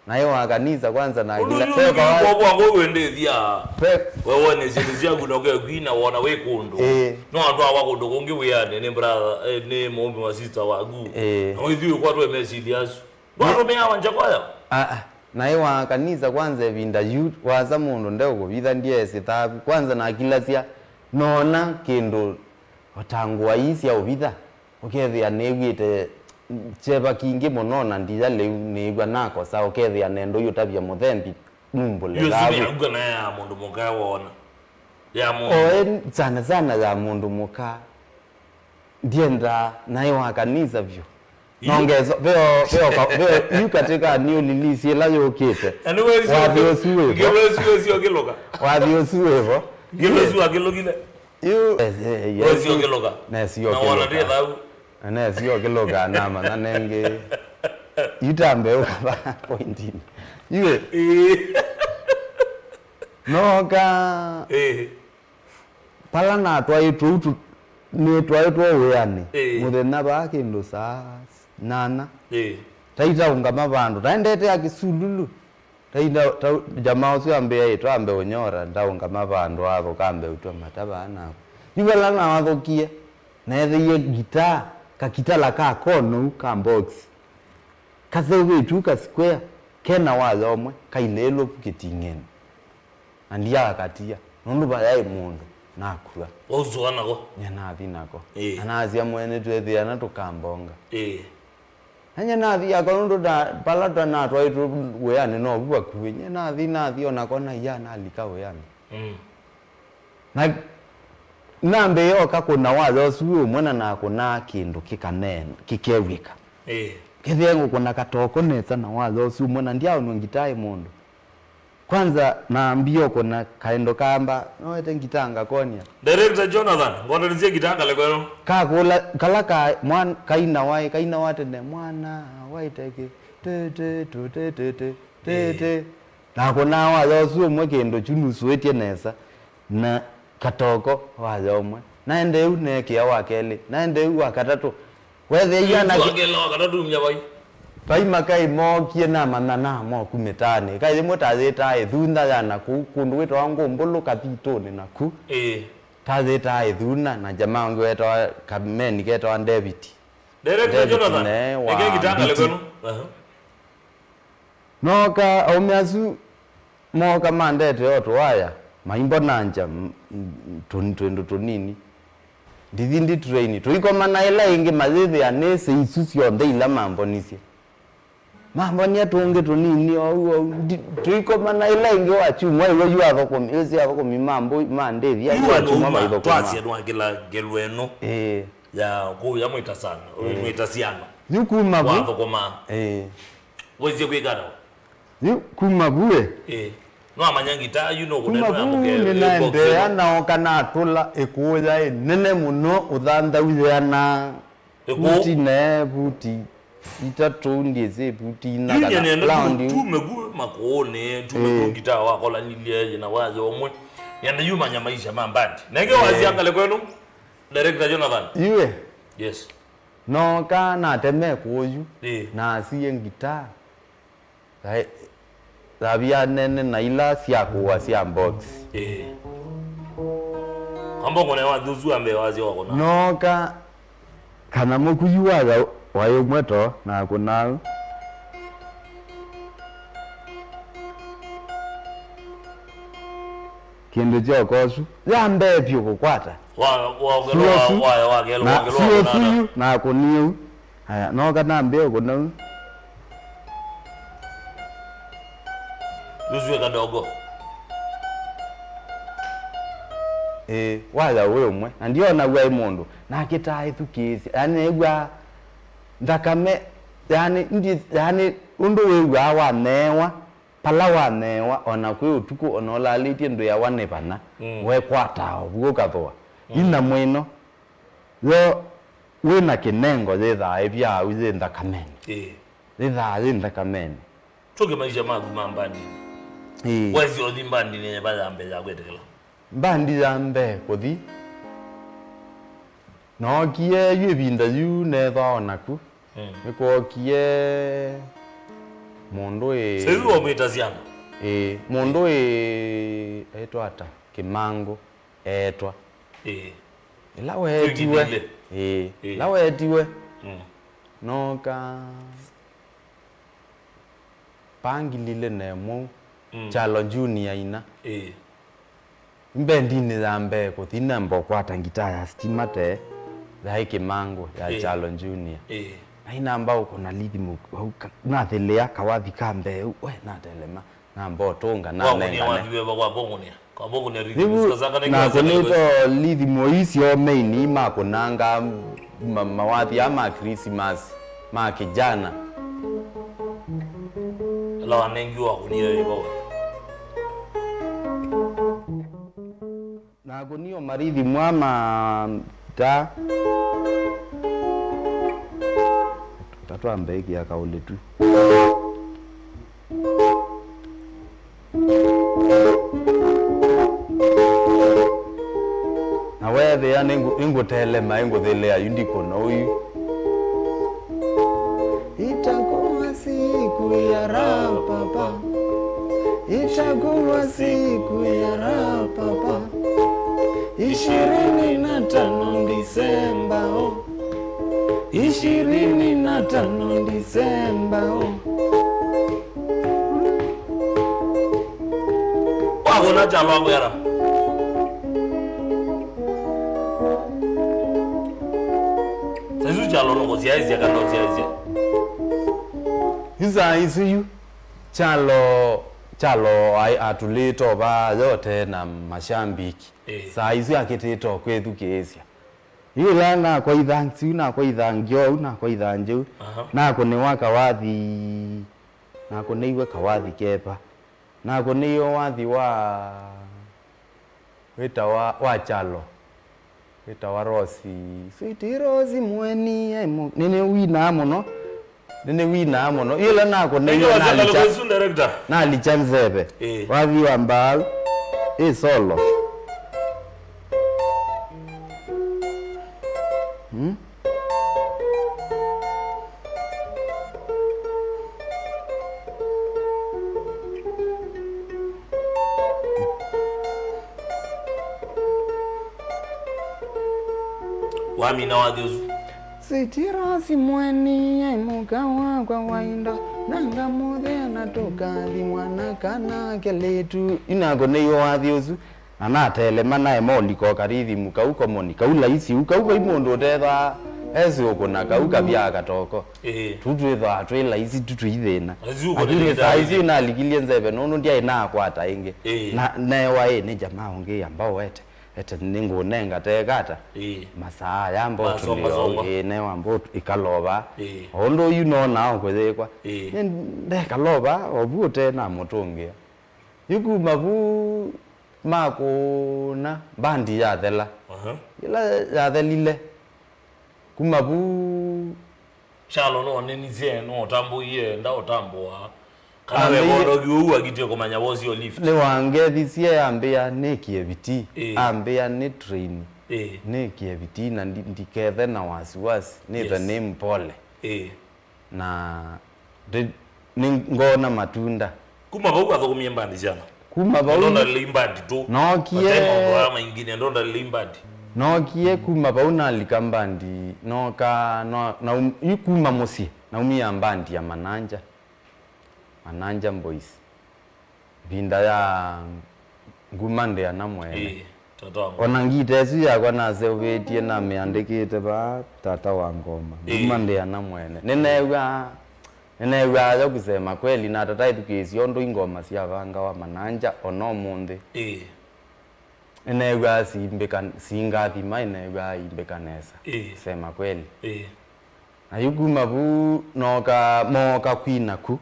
Naĩ wa kanisa kwanza na Ũndũ kila yu peka wa- kwa kwa kwa wendethia. Pe- We wone syĩndũ syaku na ũkekwina wona wĩ kũndũ. Ĩ. No atwawa kũndũ kũngĩ wĩanĩ nĩ brother, eh, nĩ mũũmbi wa sister waku. Ĩ. Na ũithiĩ kwa twe message asu. Ndwatũmĩa wa Njakoya? Ah, ah. Naĩ wa kanisa kwanza ĩvinda yu, wasa mũndũ ndeũkũvitha ndyesĩ thavu. Kwanza nakilasya, nona kĩndũ o ta ngũa ii sya ũvitha. Ũkethĩa nĩw'ĩte kyeva kingĩ mũno na ndiya lĩu nĩĩw'a nakosa. Ũkethĩa nendo yũtavya mũthembi numbũle Yu thavu. Sini auka naye ya mũndũ mũka wona. Ya mũndũ. Oe sana sana ya mũndũ mũka. Ndiendaa naĩ wa kanisa vyũ. Yu- Nongeso, veo, veo, ka- veo, yu katika new release ĩla yũkĩte. Na nĩ wezi Wathi ũkĩ- ũsu wĩvo. Ngĩlũ ĩsu wezi ũkĩlũka. Wathi ũsu wĩvo. Ngĩlũ ĩsu akĩlũkile. Yu, eh, eh, Wezi Yesu. ũkĩlũka. Nesi Na wona ũkĩlũka. Ndĩ thau. Na nesi ũkĩlũka namanya nengĩ. Yu tambe ũkava pointinĩ. Yu, eh. Ĩĩ. Noka. Ĩĩ. Pala natwaĩtwe ũu tũ- nĩtwaĩtwe wĩanĩ Ĩĩ. mũthenya vaa kĩndũ saa nyanya. Ĩĩ. Taitaũngama vandũ. Taendete ya Kĩsululu. Taita, ta, jamaa ũsu ambĩa ĩtwa ambe ũnyora, ndaũngama vandũ avo kambe ũtwa mata vaa nako. Yu vala nawathũkie, neethĩie gitaa, kakitala ka konou ka box. Kaseũvĩtw'e ka square. Kena waya ũmwe, kailĩĩlũku kĩting'ĩnĩ. Na ndiakatia, nũndũ vayaĩ mũndũ, nakw'a. Wausũa nako? Nye nathi nako. Ĩĩ. Na nasya mwene twĩthĩana tũkambonga. Ĩĩ. Na nye nathi yako nũndũ na, vala twa natwaĩtwe wĩanĩ novu vakuvĩ. Nye nathi, nathi, o nako naia nalika wĩanĩ. Mm. Na nambĩĩa oka kũna waya ũsu wĩ ũmwe na nakũnaa kĩndũ kĩkaneena, kĩkew'ĩka. Ĩĩ. Kĩthĩe ngũkũna katoko nesa na waya ũsu ũmwe na ndyaonw'a ngitaa ĩ mũndũ. Kwanza nambie ũkũna kaĩndo kamba, noete ngitaa ngakonia. Director Jonathan, ngwatanĩsye ngitaa ngalĩko ĩno. Kakũla, kala ka, mwan-, kaina waĩ, kaina wa tene, mwana waiteke, tete, tũtete, tete. Nakũnaa waya ũsu ũmwe kĩndũ kyu nusũĩtye nesa na katoko waya ũmwe. Naendee u neekĩa wa kelĩ, naendee u wa katatũ. Weethĩa iana kĩ- Ngela wa katatũ umya vai? Vai makai mookie namanya na moku mĩtaanĩ. Ĩka yĩmwe tayĩtaa ĩthuna ya naku, kũndũ wĩtawa Ngũmbũlũ kathitũnĩ naku. Ĩĩ. Tayĩtaa ĩthuna na jamaa ũngĩ wetawa kameni ketawa David. Director David Jonathan, ne wa eke ngitaa ngalĩko ĩno. Aha. Nooka, aũme asu mooka mandetee o tũwaya, maimbonangya, m-, m-, tũ-, twĩndũ tũnini. Ndithi ndi train. Tũikomana ĩla ĩngĩ mayĩthĩa nĩsĩ isu syonthe ila mambonisye. Mambonia tũngĩ tũnini oou, oou. Ndi-, tũikomana ĩla ĩngĩ wa kyumwa, ĩw'a yu athũkũmi, ĩsĩ athũkũmi ma mbũ-, ma ndĩthya, yu wa kyumwa maithũkũma. Twasya nwa kĩla ngelũ ĩno. Ĩĩ. Ya kũya mwĩta sana, mwĩta syana. Yu kuma vu. Wathũkũma. Ĩĩ. Wĩsie kwĩka ata? Yu kuma vu ĩ. Ĩĩ. Nwamanya ngitaa yu nũkũna. Kuma vu nĩnaendeea naoka natũla ĩkũya ĩnene mũno ũthanthau yĩana vuti ne vuti itatũ, ndyĩsĩ vuti ina kana round. Tume vu makũũnĩ, tume vu ngitaa wakolanilye yĩna waya ũmwe. Nĩenda yu manya maisha ma mbandi. Nenge wasya ngalĩko ĩno, Director Jonathan. Yu ĩ. Yes. Nooka nateme kũũ yu, ĩĩ, nasie ngitaa. Tha-, thavya nene na ila sya kũa sya box. Ĩĩ. Amba ũkũne wa thusu wa mbee wasya wakũna. Nooka kana mũkuyu waya waĩ ũmwe to na kũnau. Kĩndũ kya ũkosu ya mbee vyũ kũkwata. Wa, wa, ũkelo wa, sio su, wa, wa, ũkelo, na ũkelo sio wa, suyu na kũniu. Aya, nooka nambĩe ũkũna u. Nusue kadogo. Ĩĩ, waya wĩ ũmwe. Na ndionaw'a ĩ mũndũ. Nakĩtaa ĩthukĩĩsya. Yani, nĩw'aa nthakame, yani, ndi, yani, ũndũ wĩw'aa waneewa, pala waneewa, o na kwĩ ũtukũ, o na ũlalĩtye ndwĩawa nĩ vana, mm, wekwataa ovu ũkathũa. Mm. Ina mwĩno. Yo wĩ na kĩnengo yĩthaa ĩvyaau yĩ nthakamenĩ. Ĩĩ. Yĩthaa yĩ nthakamenĩ. Tũke maisha maku ma mbandinĩ. Ĩĩ. Wesĩ ũthi mbandinĩ yeva ya mbee ya kwĩtĩkĩla? Mbandi ya mbee kũthi. Nookie yu ĩvinda yu neethwa o naku. Mm. Nĩkwookie mũndũ ĩ. Saizi wamwĩta syana? Ĩĩ, mũndũ ĩ, etwa ata? Kĩmangũ. Eetwa. Ĩĩ. Ĩla weetiwe. Ĩĩ. Ĩĩ. Ĩla weetiwe. Mm. Nooka pangilile nemũ. Mm. Kyalo Junior ina. Ĩĩ. Mbendinĩ ya mbee kũthi namba ũkwata ngitaa ya sitima te yaĩ Kĩmangũ ya, ĩĩ, Kyalo Junior. Ĩĩ. Na inamba ũkũna lithimu vau ka-, nathĩlĩa kawathi ka mbee ũu, we, natelema. Namba ũtũnga, nanengane. Wakũnĩa wathi weva kwa kũngũnĩa. Kwa kũngũnĩa rhythm. Rĩu sikasanga nĩ nakũnĩte o lithimu ii syomeini makũnanga ma-, mawathi aa ma Christmas, ma kijana. Ĩla wanengiwe wakũnĩa weva we. Nakũnĩa o marithimu aa ma ta, ta twambe ĩkĩa kaũlĩ tu. Na weethĩa nĩngũ-, nĩngũtelema, ĩngũthĩlĩa yu ndikũna ũyu. Itakuwa siku ya raha papa. Itakuwa siku ya raha papa. Ishirini na tano Disemba, oh. Ishirini na tano Disemba, oh. Ona Kyalo akwĩana. Saisu Kyalo no kũsyaĩsya kana ũsyaĩsya. Yu saa isu yu, Kyalo, Kyalo ai-, atũlĩte o vaa yote na mashambiki. Ĩĩ. Saa isu akĩtĩte o kwĩthukĩĩsya. Yu ĩla nakwaitha nziu, nakwaitha ngyou, nakwaitha njeu, aha, nakũnĩwa kawathi, nakũnĩiwe kawathi kepa. Nakũnĩiwe wathi wa, wĩtawa, wa Kyalo. Wĩtawa Rosi. Sweet Rosi Mweni, ai mu-, nĩnĩwinaa mũno. Nĩnĩwinaa mũno. Ĩla nakũnĩiwe nalicha, nalicha nzeve. Ĩĩ. Wathi wa mbau. Ĩ solo. Hmm? Wamina wathi ũsu. Sitira simweni ai mũka wakwa wa indo, nanga mũthea na tũkathi mwana kana kelĩtu. Inako nĩyo wathi ũsu. Na natelema naema ũlika o karithimu kau komoni, kau laisi ũu, kau vai mũndũ ũtethaa esĩ ũkũna, kau kavyaa katoko. Ĩĩ. Tu twĩthwaa twĩ laisi, tu tũithĩna. Laisi ũkũna. Lakini saa isu nalikilie nzeve, nũndũ ndyaĩ nakwata ĩngĩ. Ĩĩ. Na newa ĩ, nĩ jamaa ũngĩ amba ũete, ete nĩngũnenga tekata. Ĩĩ. Masaa aya mbo masonga, tũlio, songa. Ĩĩ, newa mbo ĩkalova. Ĩĩ. O ũndũ yu nonaa ũkũyĩkwa. Ĩĩ. Nĩ ndekalova, ovu ũte na mũtũngĩa. Yu kuma vu makũna, mbandi yathela. Aha. Yĩla yathelile, kuma vu Kyalo nĩwanenisye, nĩwatambũie, ndaũtambũa. Kana ambe wevondoki ũu akitie kũmanya was your lift. Nĩwangethisye ambĩa nĩkie vitii, ĩĩ, ambĩa nĩ train, ĩĩ, nĩkie vitii na ndi-, ndikethe na wasiwasi, nĩthe, yes, nĩ mpole. Ĩĩ. Na ndi-, nĩ ngona matunda. Kuma vau wathũkũmie mbandi syana? Kuma vau ndondalile imbandi tu. Nookie. Ate maũndũ aa maingĩ, nĩ ndondalile imbandi. Nookie kuma vau nalika mbandi, nooka, no, na um-, yu kuma mũsyĩ, naumia mbandi ya Mananja. Mananja Boys. Ĩvinda ya Nguma Ndĩana Mwene. Ĩĩ, tata wa Ngoma. Ona ngita ĩsu yakwa naseũvĩtie namĩandĩkĩte vaa, tata wa Ngoma. Ĩĩ. Nguma Ndĩana Mwene. Nĩneew'aa, nĩneew'aa yo kusema kweli, na tata ĩthukĩĩsye ũndũ ingoma syavangawa Mananja ona ũmũnthĩ. Ĩĩ. Nĩneew'aa siimbĩka, singathima, nĩneew'aa imbĩka nesa. Ĩĩ. Kusema kweli. Ĩĩ. Na yu kuma vu nooka, mooka kwina ku.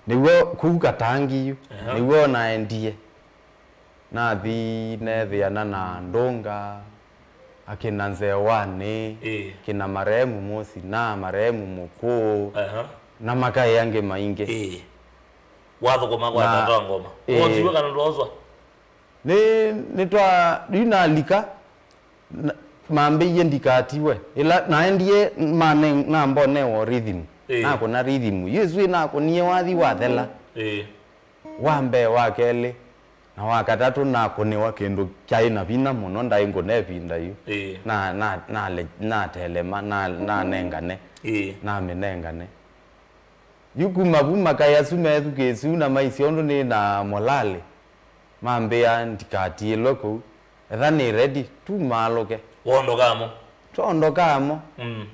Nĩw'o kũu Katangi yu. Aha. Nĩw'o naendie. Nathi neethĩana na Ndũnga, akina Nzewanĩ, ĩĩ, kina marehemu Mũsi, na marehemu Mũkũũ, aha, na makaĩ angĩ maingĩ. Ĩĩ. Wathũkũma kwa na tata wa Ngoma. Ĩĩ. Wosiwe kana ndwoswa? Nĩ, nĩtwa, yu nalika, na, mambĩie ndikatiwe. Ĩla naendie, mane-, nambonewa rhythm. Ĩĩ. Nakũna rhythm. Yu ĩsu ĩnakũnie wathi wathela. Ĩĩ. Wa mbee, wa kelĩ, na wa katatũ nakũnĩwa kĩndũ kyaĩ na vinya mũno, ndaĩ ngũne ĩvinda yu. Ĩĩ. Na, na, nale-, natelema, na, nanengane. Ĩĩ. Namĩnengane. Yu kuma vu makaĩ asu methukĩĩsye ũu na maisye ũndũ nĩ na molalĩ, mambĩa ndikatiĩlwe kũu. Etha nĩ ready, tumaalũke. Wondokaa mo? Twondokaa mo. Mm.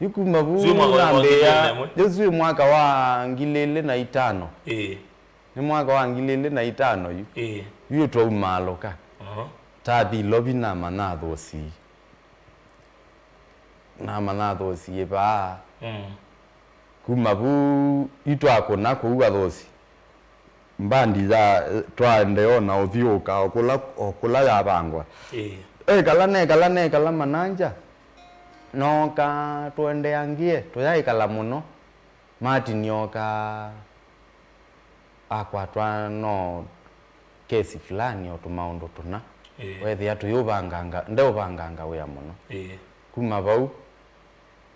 Yu kuma vu nambĩa, ũsu wĩ mwaka wa ngili ilĩ na itano. Ĩĩ. Nĩ mwaka wa ngili ilĩ na itano yu. Ĩĩ. Yu twaumaalũka. Aha. Tathi Ilovi namanya athũsii. Namanya athũsii vaa. Mm. Kuma vu itwakũna kũu athũsi. Mbandi ya twaendee o na ũthyũũka o kũla, o kũla yavangwa. Ĩĩ. Ekala, nekala, nekala Mananja. Nooka tũendeangĩe, tũyaĩkala mũno. Martin ooka akwatwa no kesi fulani o tũmaũndũ tũna. Ĩĩ. Weethĩa tũyũvanganga, ndeũvanganga wĩa mũno. Ĩĩ. Kuma vau,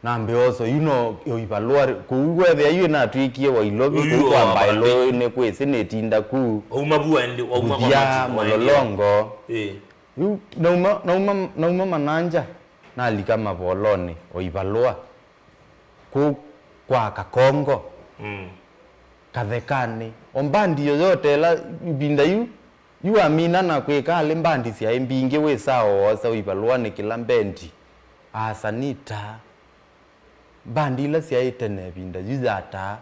nambĩa oso, yu no o ivalũa, kũu weethĩa yu ĩnatw'ĩkie wa Ilovi, yu kũu kwa wa mbaĩlo nĩ kwĩsĩ nĩtinda ku. Wauma vu waende-, wauma kwa Mbuthya, Martin, waende Mũlolongo. Ĩĩ. Yu nauma, nauma, nauma Mananja, nalika mavolonĩ o ivalũa. Kũu kwa Kakongo. Mm. Kathekanĩ. O mbandi yoyote ĩla ĩvinda yu, Yu amina na kwĩka alĩ mbandi syaĩ mbingĩ wĩsaa oosa ivalũa nĩ kĩla mbendi. Aasa nĩ taa. Mbandi ila syaĩ tene ĩvinda yu ya taa.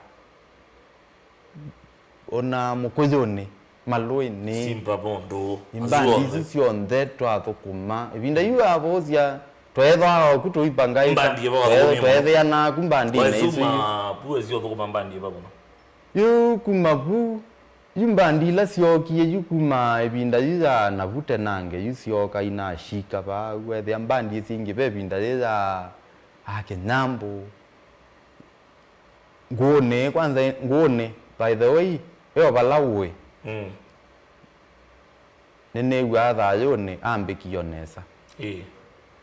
Ona Mũkũyũnĩ, Malũĩnĩ. Simba Mondo. Imbandi isu syonthe twathũkũma. Ĩvinda yu avosya tweethwa oku tũipangaisa. Mbandi ĩva wathũkũmie mũno? Tweethĩanaa ku mbandinĩ isu. Waisuma pu esi ũthũkũma mbandi ĩva mũno? Yu kuma vu, yu mbandi ila syookie, yu kuma ĩvinda yu ya navu tenange, yu syooka inashika vaa, wethĩa mbandi ĩsu ingĩ ve ĩvinda yĩ ya Akĩnyambũ. Ngũũnĩ, kwanza Ngũũnĩ, by the way, eo vala ũĩ. Mm. Nĩnĩw'aa thayũnĩ ambĩkie o nesa. Ĩĩ.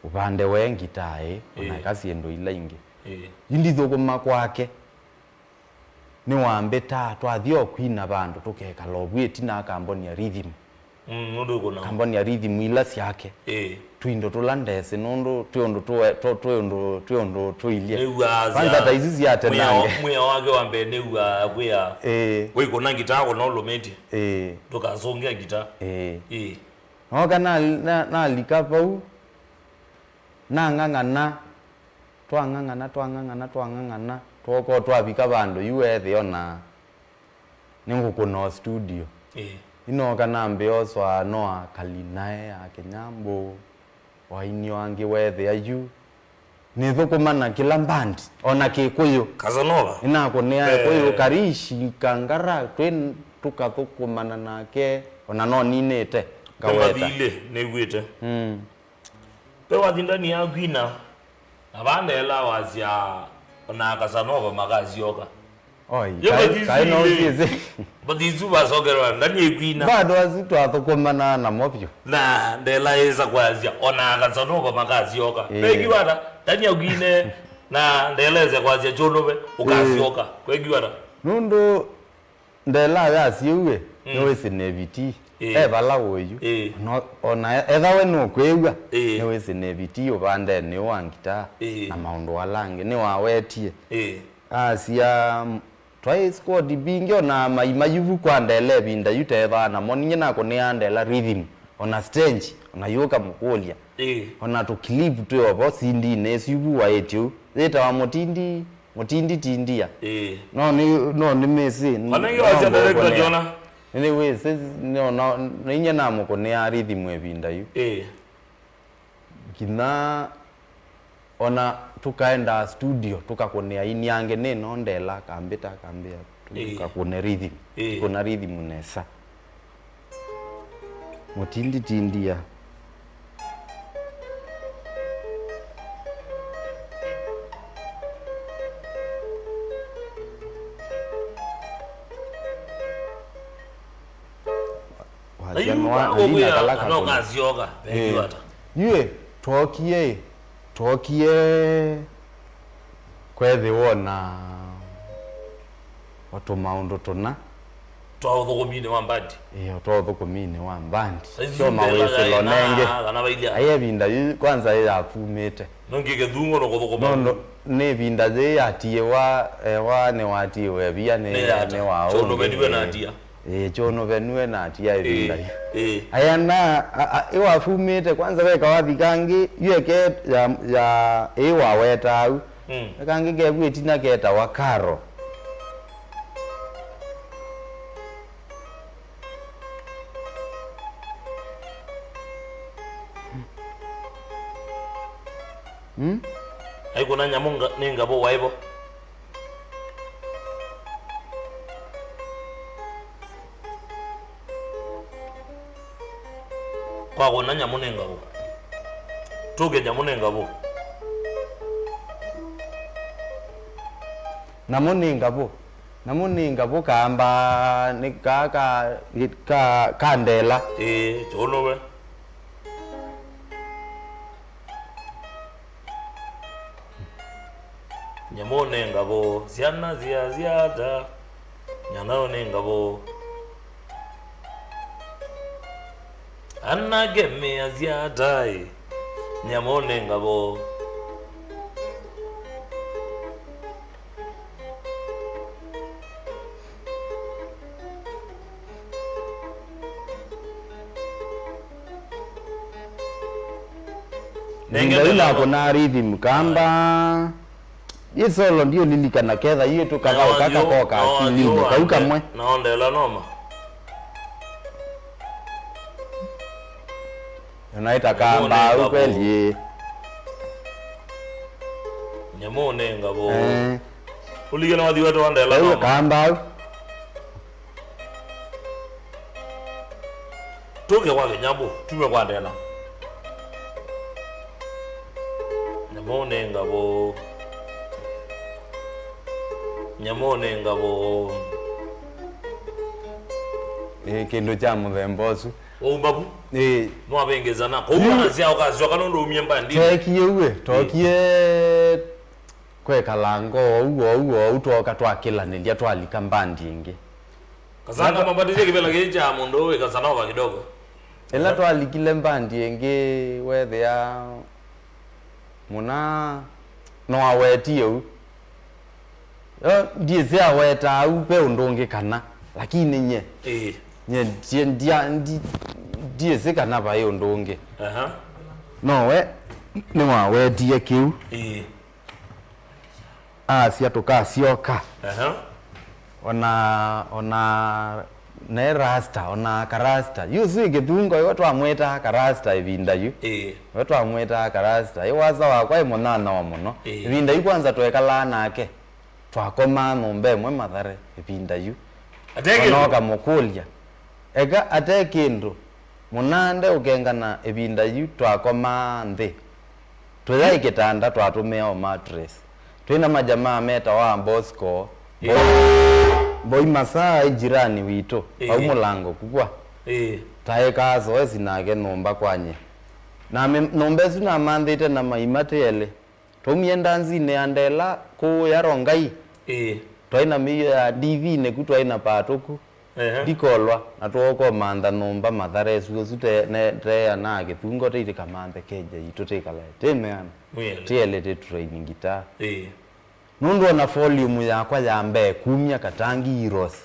Ũvande we ngitaa ĩ, ona ĩĩ, eka syĩndũ ila ingĩ. Ĩĩ. Yu ndithũkũma kwake. Nĩwambĩtaa, twathi o kwina vandũ, tũkekala o vu ĩtina akambonia rhythm. Mm, nũndũ ĩkũna. Akambonia rhythm ila syake. Ĩĩ. Tũindo tũla ndesĩ, nũndũ twĩ ũndũ tũe-, tũ-, twĩ ũndũ, twĩ ũndũ tũilye. Nĩw'aa kwanza ta isu sya tenange. Mwĩao, mwĩao wake wa mbee nĩw'aa kwĩa. Ĩĩ. Wĩkũna ngitaa kũna ũlũmĩtye. Ĩĩ. Ndũkasũngĩa ngitaa. Ĩĩ. Ĩĩ. Nooka na, na, nalika vau, nang'ang'ana, twang'ang'ana, twang'ang'ana, twang'ang'ana, twooka o twavika vandũ yu weethĩa ona nĩngũkũna o studio. Ĩĩ. Inooka nambĩa oswa Noah Kalinae, Akĩnyambũ, o aini o angĩ weethĩa yu. Nĩthũkũma na kĩla mbandi, ona Kĩkũyũ. Casanova. Nĩnakũnĩa Kĩkũyũ, eh, Karishi Kangara, twĩ tũkathũkũmana nake, ona no ninĩte, ngaweta. Nĩmbathilĩ, nĩw'ĩte. Mm. Ve wathi ndani ya kwina, na vaa ndela wasya, ona Casanova makasyoka. Oi, ye kaĩ, kaĩ no ũsyĩsĩ. Mbathi isu vasokerwa, ndani ĩkwina. Bado asu twathũkũmana namo vyũ. Na ndela ĩsa kwasya, ona Casanova makasyoka. Ĩĩ. Kwekĩwa ata, ndani akwine, na ndela ĩsa kwasya, Kyũnũve, ũkasyoka. Ĩĩ. Kwekĩwa ata. Nũndũ ndela ya syĩu ĩ, mm, nĩwĩsĩ nĩ vitii. Ĩĩ. E vala ũyu. Ĩĩ. Ona, ona etha we nũkwĩw'a, ĩĩ, nĩwĩsĩ nĩ vitii ũvandenĩ ũũ wa ngitaa, ĩĩ, na maũndũ ala angĩ nĩwawetie. Ĩĩ. Asya, twaĩ squad mbingĩ ona maima yu vu kwa ndela ĩvinda yu teethaa namo, ninyie nakũnĩaa ndela rhythm, ona stage, ona yũka mũkũlya. Ĩĩ. Ona tũclip twĩ ovo C D-inĩ ĩsu yu vu waĩtye ũu. Yĩtawa Mũtindi, Mũtindi Tindia. Ĩĩ. No nĩ, no nĩmĩsĩ. Ona nĩ, ĩyo wasya no director ngũkũnĩa. Jona. Nĩwĩsĩ, no, no, nĩnyie namũkũnĩaa rhythm ĩvinda yu. Ĩĩ. Nginya ona tũkaenda studio, tũkakũnĩa ini angĩ nĩ no ndela, akambĩta, akambĩa, ĩĩ, tũkakũne rhythm. Ĩĩ. Tũkũna rhythm nesa. Mũtinditindia. Wasya nĩwa alina kala kakũna. Ĩĩ. Yu ĩ, twookie ĩ, twookie kwethĩwa na o tũmaũndũ tũna. Twa ũthũkũminĩ wa mbandi. Ĩĩ, o twa ũthũkũminĩ wa mbandi. Syo mawĩsĩlo nengĩ. Kana vailya. Ai ĩvinda yu kwanza yĩyafumĩte. Nũngĩ kĩthungo no kũthũkũma. Nũndũ nĩ ĩvinda yĩĩ yatiĩwa, ewa nĩwatiĩwe via nĩ, nĩ yata, nĩ wa ũngĩ. Kyũnũve nĩwe natia. Ĩĩ, Kyũnũve nĩwe natia ĩvinda yu. Ĩĩ. Aya na, a, a, ĩwafumĩte, kwanza veka wathi kangĩ, yu eke ya, ya, ĩĩ waweta au. Mm. Kangĩ kevu ĩtina ketawa Karo. Hmm? Aikũna nyamũ nga-, nĩ ngavũ waĩ vo. Kwakũna nyamũ nĩ ngavũ. Tũke nyamũ nĩ ngavũ. Nyamũ nĩ ngavũ. Nyamũ nĩ ngavũ kaamba nĩ kaa ka, ka, ka ndela. Ĩĩ, kyũnũve. Nyamũ nĩ ngavũ, syana syasya ata? Nyamũ nĩ ngavũ. Anake measya ata ĩ? Nyamũ nĩ ngavũ. Nenge Ĩvinda ĩla ndela. Nakũnaa rhythm kamba. Yĩ solo ndiũlilikana ketha yĩ tũkathaũ kaka koka akilinĩ. Kau kamwe. Na ondela noma. Naita kamba au kweli. Nyamũ nĩ ngavũ. Eh. Ũlikile wathi wetu ondela noma. Kamba au. Tũke kwa kĩnyambũ, tume kwa ndela. Nyamũ nĩ ngavũ. Nyamũ nĩ ngavũ. Ĩ kĩndũ kya mũthemba ũsu. Waumba vu? Ĩ. Nwavĩngĩza na. Kũu wanasya ũkasyoka nũndũ umie mbandi. Twekie uwe, twokie kwekala ngoo ou, ou, ou, twoka twakĩlanĩlya twalika mbandi ĩngĩ. Kasanga mabatĩsye kĩvela kĩĩ kya mũndũ wĩ Casanova kidogo. Ĩla twalikile mbandi ĩngĩ, weethĩa mũna no awetie ũu. Yo, ndiĩsĩ awetaa ũu ve ũndũ ũngĩ kana, lakini nye, Ĩĩ. Nye ndie-, ndia-, ndi-, ndiĩsĩ kana vaĩ ũndũ ũngĩ. Aha. No we nĩwawetie kĩu. Ĩĩ. Asya tũkasyoka. Aha. Ona, ona ne rasta, ona karasta. Yu sui kĩthungo, yo twamwĩtaa karasta ĩvinda yu. Ĩĩ. Yo twamwĩtaa karasta. Ĩ wasa wakwa ĩ mũnyanyawa mũno. Ĩĩ. Ĩvinda yu kwanza twekalaa nake. Twakomaa nyũmba ĩmwe Mathare ĩvinda yu. Ateke. Ona ũkamũkũlya. Eka ate kĩndũ. Mũnande ũkengana ĩvinda yu twakomaa nthĩ. Tũyaĩ kĩtanda twatũmĩa o mattress. Twĩ na majamaa metawa Bosco, Ĩĩ. Mboi, Mboi Masaa ĩ jirani witũ, Ĩĩ. Vau mũlango kukwa. Ĩĩ. Taekaa zoesi nake nyũmba kwanye. Na me-, nyũmba ĩsu namanthĩte na maima tĩ elĩ. Twaumie ndanzinĩ ya Ndela kũũ ya Rongai. Ĩĩ. Twaĩ na mĩio ya D V nĩku twaĩ na patũku. Ehe. Ndikolwa, na twokomantha nyũmba Mathare ĩsu, ĩsu te-, ne-, teanaa kĩthungo tĩitĩkamanthe keja yitũ tĩkalae. Tĩ meana. Mwĩele. Tĩ elĩ tĩ tũraini ngitaa. Ĩĩ. Nũndũ ona volume yakwa ya mbee kumya Katangi Heroes.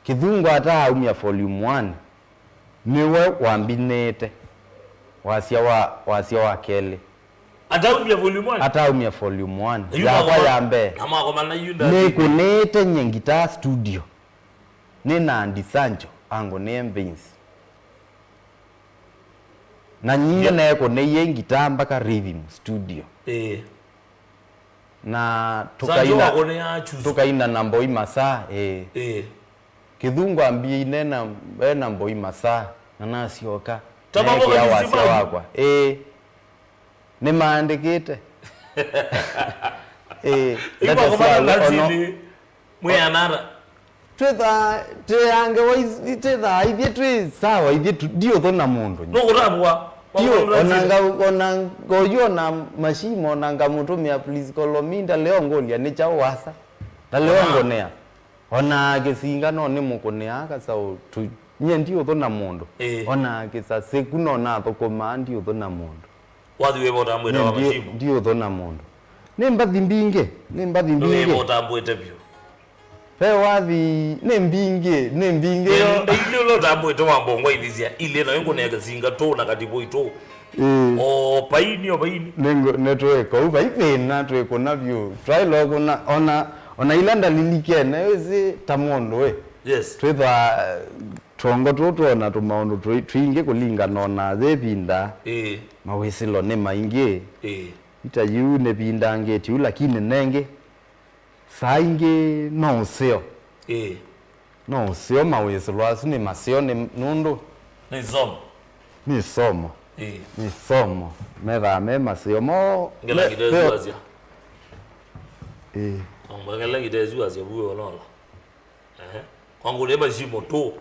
Kĩthungu ataaumya volume one, nĩwe wambinĩte wasya wa, wasya wa kelĩ. Ataumya volume one? Ataumya volume one. Na yu yakwa mwakoma-, ya mbee. Na mwakomana yu nda-, nĩkũnĩte nye ngitaa studio. Nĩ na Andy Sancho angũnĩe Vince. Na nyie neekũnĩie ngitaa mpaka Rhythm Studio. Ĩĩ. Na Sancho tũkaina, wakũnĩaa Chuzo. Tũkaina na Mboi Masaa, ĩĩ. Ĩĩ. Kĩthungu ambie inena, ena Mboi Masaa, na nasyoka. Ta neekĩa wasya wakwa. Ĩĩ. Nĩmaandĩkĩte. Ĩĩ, ndeto sya ũlo, ono, mwĩanana. Twĩthaa, twĩange wa is-, twĩthaa ithyĩ twĩ sawa, ithyĩ tu-, ndiũthũ na mũndũ. Nũkũtavua. Ndiũ, ona nga-, ona ngoyu ona mashimo, ona ngamũtũmĩa, please call me, ndaleo ngũlya nĩ kyaũ wasa. Ndaleo ngũnĩa. Ona kĩsinga no nĩmũkũnĩaa kasaũ tu, nyie ndiũthũ na mũndũ. Ĩĩ. Ona kĩsasĩku no nathũkũmaa ndiũthũ na mũndũ. Wathi wĩva ũtambwĩte wa mashimo? Ndiũthũ na mũndũ. Nĩ mbathi mbingĩ, nĩ mbathi mbingĩ. Nĩ wĩva ũtambwĩte vyũ? Ve wathi, nĩ mbingĩ, nĩ mbingĩ yo. Ĩĩ, nĩ ile ũla ũtambwĩte wa mbongo ivizya ile na wĩkũnĩa kĩsinga tũ na kativo itũ. Ĩĩ. O paini, o paini. Nĩtwĩka ũu, vai thĩna, twĩkũna vyũ. Twaĩle ũkũna, ona, ona ila ndalilikene, wĩsĩ ta mũndũ, ĩ. Yes. Twĩthwa, eh, twongo tũũ twona tũmaũndũ twĩ-, twingĩ kũlingana ona yĩ ĩvinda. Ĩĩ. Mawĩsĩlo nĩ maingĩ. Ĩĩ. Ita yu nĩvindangĩtye yu, lakini nengĩ, saa ingĩ no ũseo. Ĩĩ. No ũseo mawĩsĩlo asu nĩ maseo nĩ nũndũ. Nĩ somo. Nĩ somo. Ĩĩ. Nĩ somo. Methaa me maseo mo. Ngela me-, ngitezuasya. Ĩĩ. Ngela, ngela ngitezuasya vuo nola. Ehe. Kwangu nĩ mashimo tu.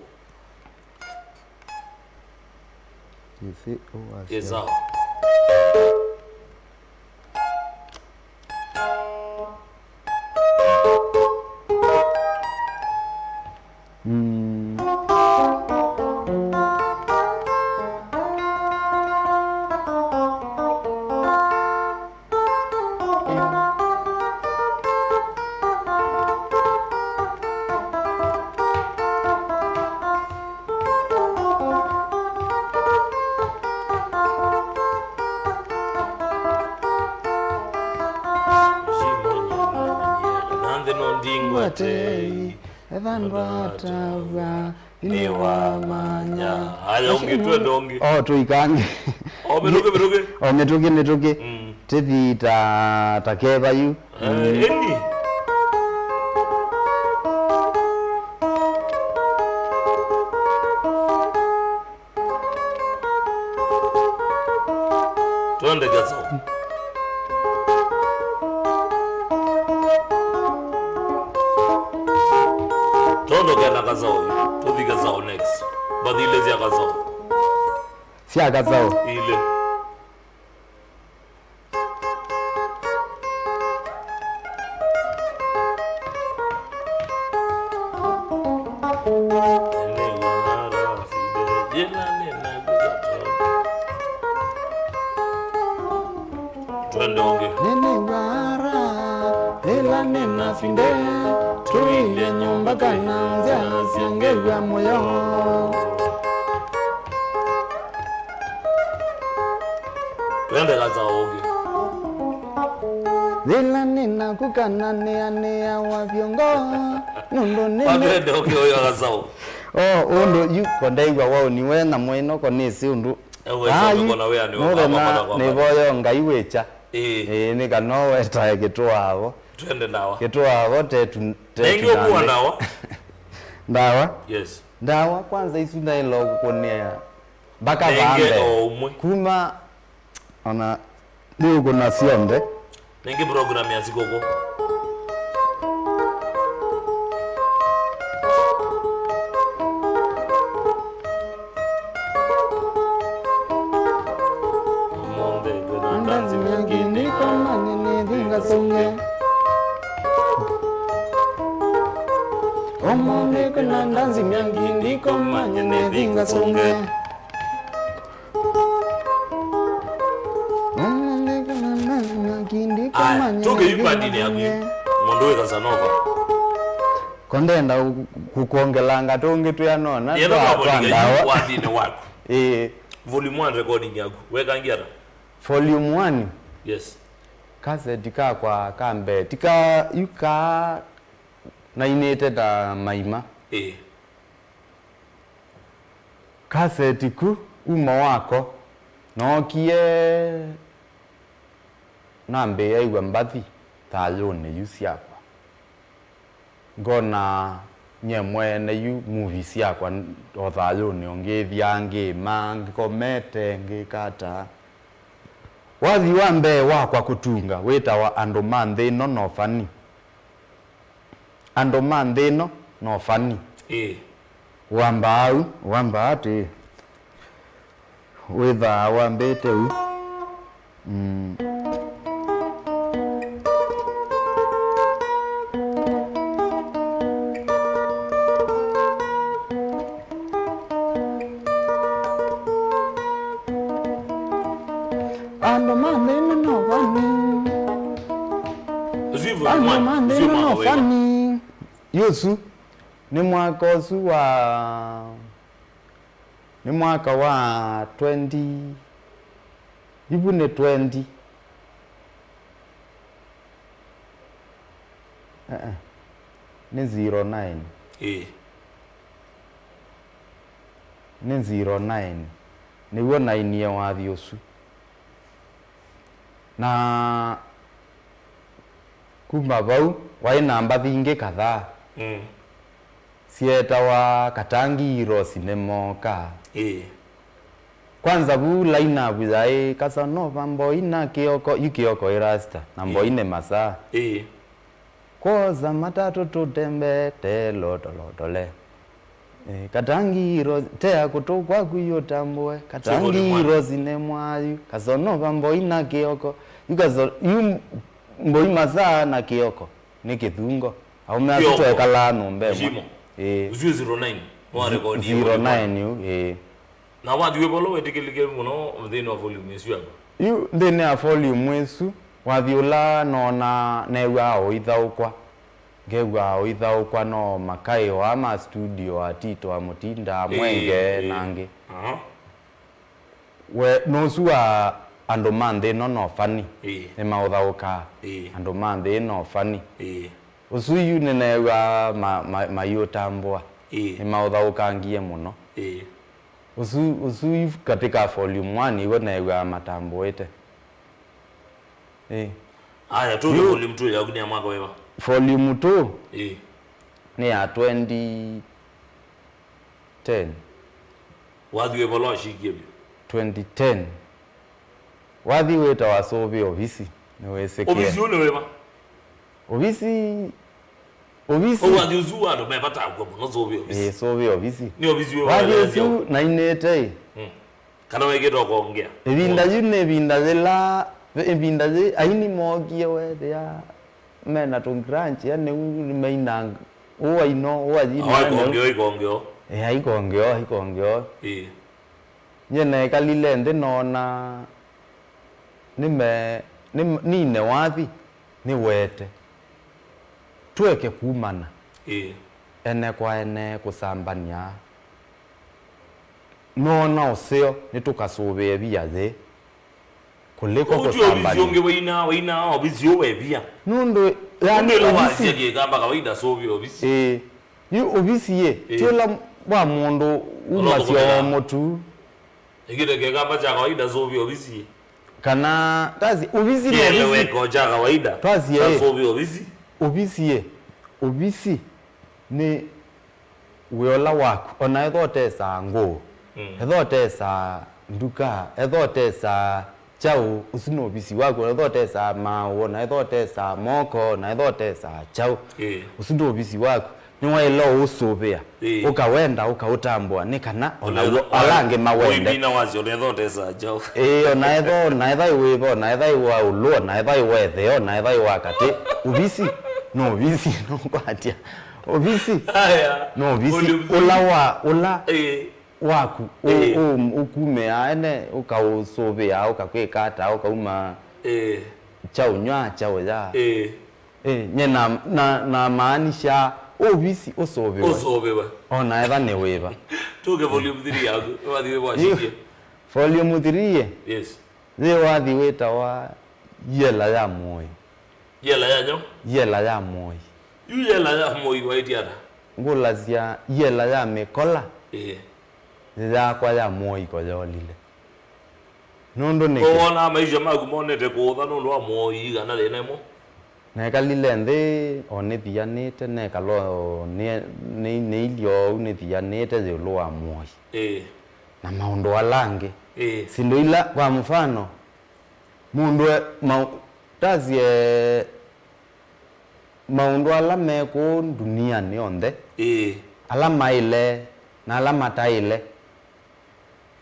Ĩĩ, sawa. Mm. Tei, etha ndwatavw'a, nĩwamanya. Aya, ũngĩ, twende ũngĩ. O, tũikange. O, mĩtũkĩ, mĩtũkĩ. O, mĩtũkĩ, mĩtũkĩ. Mm. Tĩthi ta, ta keva yu. Eh, eni. Twende Gathau. Twende kena Gathau. Tũthi Gathau next. Mbathi ilĩ sya Gathau. Sya Gathau. Ilĩ. Twende ũngĩ. Nĩnĩw'aa raha, ĩla nĩna finde, tũilye nyũmba kana nzĩa syangew'a mũyo. Twende Gathau ũngĩ. Yĩla nĩnaku kana nĩanĩawa vyongo, nũndũ nĩ- Twende ũngĩ ũyo Gathau. O, ũndũ yu ko ndaĩw'a waũni we nyamũ ĩno ko nĩsĩ ũndũ. Ewe, aa, yu, kona wĩa nĩ mũthenya ũmwe, nĩvoyo Ngai wĩkya. Ĩĩ. Ĩĩ, nĩ kana wetae kĩtũaavo. Twende ndawa. Kĩtũaavo tetu, tetu. Nengĩ ũkua nande. Ndawa? Ndawa? Yes. Ndawa kwanza isu naĩla kũkũnĩa. Mpaka nenge vambe o ũmwe. Kuma ona nĩũkũna syonthe. Nenge program ya sikũkũ. Ũmũnthĩ kwĩna ndanzi mĩangĩ ndĩkomanye nĩthi ngasũnge. Ũmũnthĩ kwĩna ndanzi mĩangĩ ndĩkomanye nĩthi ngasũnge. Aya, tũke yu bandinĩ yaku yu. Mũndũ wĩ Casanova. Ko ndenda kũkwongelanga tũngĩ twĩanona twa, twa ndawa. Wathinĩ waku. Ĩĩ. Volume one recording yaku. Wekangie ata? Volume one? Yes. Kaseti kakwa ka mbee. Ti ka, yu ka nainĩte ta maima. Ĩĩ. Kaseti ku, umo wako, nookie nambĩĩa ĩw'a mbathi thayũnĩ yu syakwa. Ngona nyie mwene yu movie syakwa o thayũnĩ, o ngĩthyaa, ngĩma, ngĩkomete, ngĩkata. Wathi wa mbee wakwa kũtunga wĩtawa Andũ ma Nthĩ Ĩno No Funny. Andũ ma nthĩ ĩno no funny. Ĩĩ. Wambaa au, wambaa atĩĩ. Wĩthaa wambĩte u. Mm. Andũ ma nthĩ ĩno no funny. Ũsu ĩvo. Andũ ma nthĩ ĩno no funny. Yu ũsu nĩ mwaka ũsu wa, nĩ mwaka wa twenty, ivu nĩ twenty. Eh, eh. Nĩ zero nine. Ĩĩ. Nĩ zero nine. Nĩw'o nainie wathi ũsu. Na kuma vau, waĩ na mbathi ingĩ kadhaa. Mm. Syeetawa Katangi Heroes nĩmooka. Ĩĩ. Kwanza vu line-up yaĩ Casanova Mboi na Kĩoko, yu Kĩoko ĩ rasta, na Mboi, ĩĩ, nĩ masaa. Ĩĩ. Kwosa matatũ tũtembete lotolotole. Eh, Katangi Heroes, tea kũtũ kwaku yũtambũe. Katangi Heroes nĩ mwayu. Casanova Mboi na Kĩoko. Yu Caso-, yu Mboi masaa na Kĩoko nĩ kĩthungo. Aũme asu twekalaa nyũmba ĩmwe. Ĩĩ. Ũsu zero nine, wa record zero nine yu, ĩĩ. Na wathi wĩ vala wetĩkĩlĩke mũno nthĩnĩ wa volume ĩsu yaku? Yu nthĩnĩ ya volume ĩsu, wathi ũla noona new'aa ũithaũkwa. Ngew'aa ũithaũkwa no makaĩo aa ma studio, Atito, Amutinda, Mwenge, ĩĩ, na angĩ. Aha. We, nũsu wa Andũ ma Nthĩ Ĩno No Funny. Ĩĩ. Nĩmaũthaũkaa. Ĩĩ. Andũ ma Nthĩ Ĩno No Funny. Ĩĩ. Ũsu yu nĩneew'aa ma, ma, mayĩũtambũa. Ĩĩ. Nĩmaũthaũkangie mũno. Ĩĩ. Ũsu, ũsu yu katika volume one iw'o neew'aa matambũĩte. Ĩĩ. Aya, tũke volume two yaku nĩ ya mwaka wĩva? Volume two Ĩĩ. Nĩ ya twenty ten. Wathi wĩva ũla washikie vyũ? Twenty ten. Wathi wĩtawa Sũvĩ Ovisi, nĩwĩsĩkĩe. Ovisi ũũ nĩ wĩva? Ovisi, ovisi. Ũu wathi ũsu wa andũ me vata akw'a mũno, Sũvĩ Ovisi. Ĩĩ, Sũvĩ Ovisi. Nĩ ovisi wĩva? Wathi ũsu nainĩte ĩ. Mm. Kana wĩkĩte ũkongea? Ĩvinda yu nĩ ĩvinda yĩla, ĩvinda yĩ, aini mookie wethĩa mena tũ grunge, yani ũu nĩmainanga, ũũ aino, ũũ ayina, Awa ikongeo, ikongeo. Ĩĩ, aikongeo, aikongeo. Ĩĩ. Nyie nekalile nthĩ noona nĩme, nĩ, nine wathi, nĩwete. Tũeke kumana. Ĩĩ. Ene kwa ene kũsambany'a. Noona ũseo nĩtũkasũvĩe via yĩ. Kũlĩko kũsambany'a. Ũngĩ waina, waina ovisi ũũ wevia. Nũndũ, yani, ũndũ ĩla ovisi wasya kĩkamba kawaida sũvĩ ovisi. Ĩĩ. Yu ovisi ĩ, ĩĩ, ti ũla wa mũndũ umasya o mũtu. Ĩkĩte kĩkamba kya kawaida sũvĩ ovisi. Kana, tasi, ovisi nĩ ovisi. Kĩeleweko kya kawaida. Tasi, ĩĩ. Sũvĩ ovisi. Ovisi ĩ, ovisi nĩ wĩa ũla waku, ona ethwa ũtesaa ngũũ, mm, ethwa ũtesaa nduka, ethwa ũtesaa kyaũ, ũsu nĩ ovisi waku, ona ethwa ũtesaa maaũ, ona ethwa ũtesaa moko, ona ethwa ũtesaa kyaũ, ĩĩ, ũsu nĩ ovisi waku. Nĩwaĩle ũũsũvĩa, ĩĩ, ũkawenda, ũkaũtambũa, nĩ kana ona w'o ala angĩ mawende. Ũimina wasyo, ona ethwa ũtesaa kyaũ. Ĩĩ, ona ethwa, ona ethwa ĩ wĩva, ona ethwa ĩ wa ũlũ, ona ethwa ĩ wa ĩtheo, ona ethwa ĩ wa katĩ, ovisi nĩ ovisi, nũkwatya. Ovisi. Aya. No ovisi. Ũla wa, ũla, ĩĩ, waku, ũ-, ĩĩ, ũ-, ũkumĩaa ene, ũkaũsũvĩa, ũkakwĩka ata, ũkauma, ĩĩ, kyaũnyw'a, kyaũya. Ĩĩ. Ĩĩ, nye na, na, namaanisha ovisi ũsũvĩwe. Ũsũvĩwe. Ona etha nĩ wĩva. Tũke volume three yaku, wathi wĩva washikie? Volume three ĩ? Yes. Yĩ wathi wĩtawa Yela ya Mũoi. Yela ya nyaũ? Yela ya Mũoi. Yu yela ya Mũoi waĩtye ata? Ngũlasya yela ya mĩkola, ĩĩ, yakwa ya Mũoi ko yolile. Nũndũ nĩkĩ? Ũwonaa maisha maku monete kũũtha nũndũ wa Mũoi kana thĩna ĩmwe? Nekalile nthĩ o nĩthianĩte, nekala o nĩ-, nĩ-, nĩilye oou nĩthianĩte ĩũlũ wa Mũoi. Ĩĩ. Na maũndũ ala angĩ. Ĩĩ. Syĩndũ ila, kwa mũfano, mũndũ e, mau-, tasye maũndũ ala me kũũ ndunianĩ onthe, ĩĩ, ala maĩle na ala mataĩle.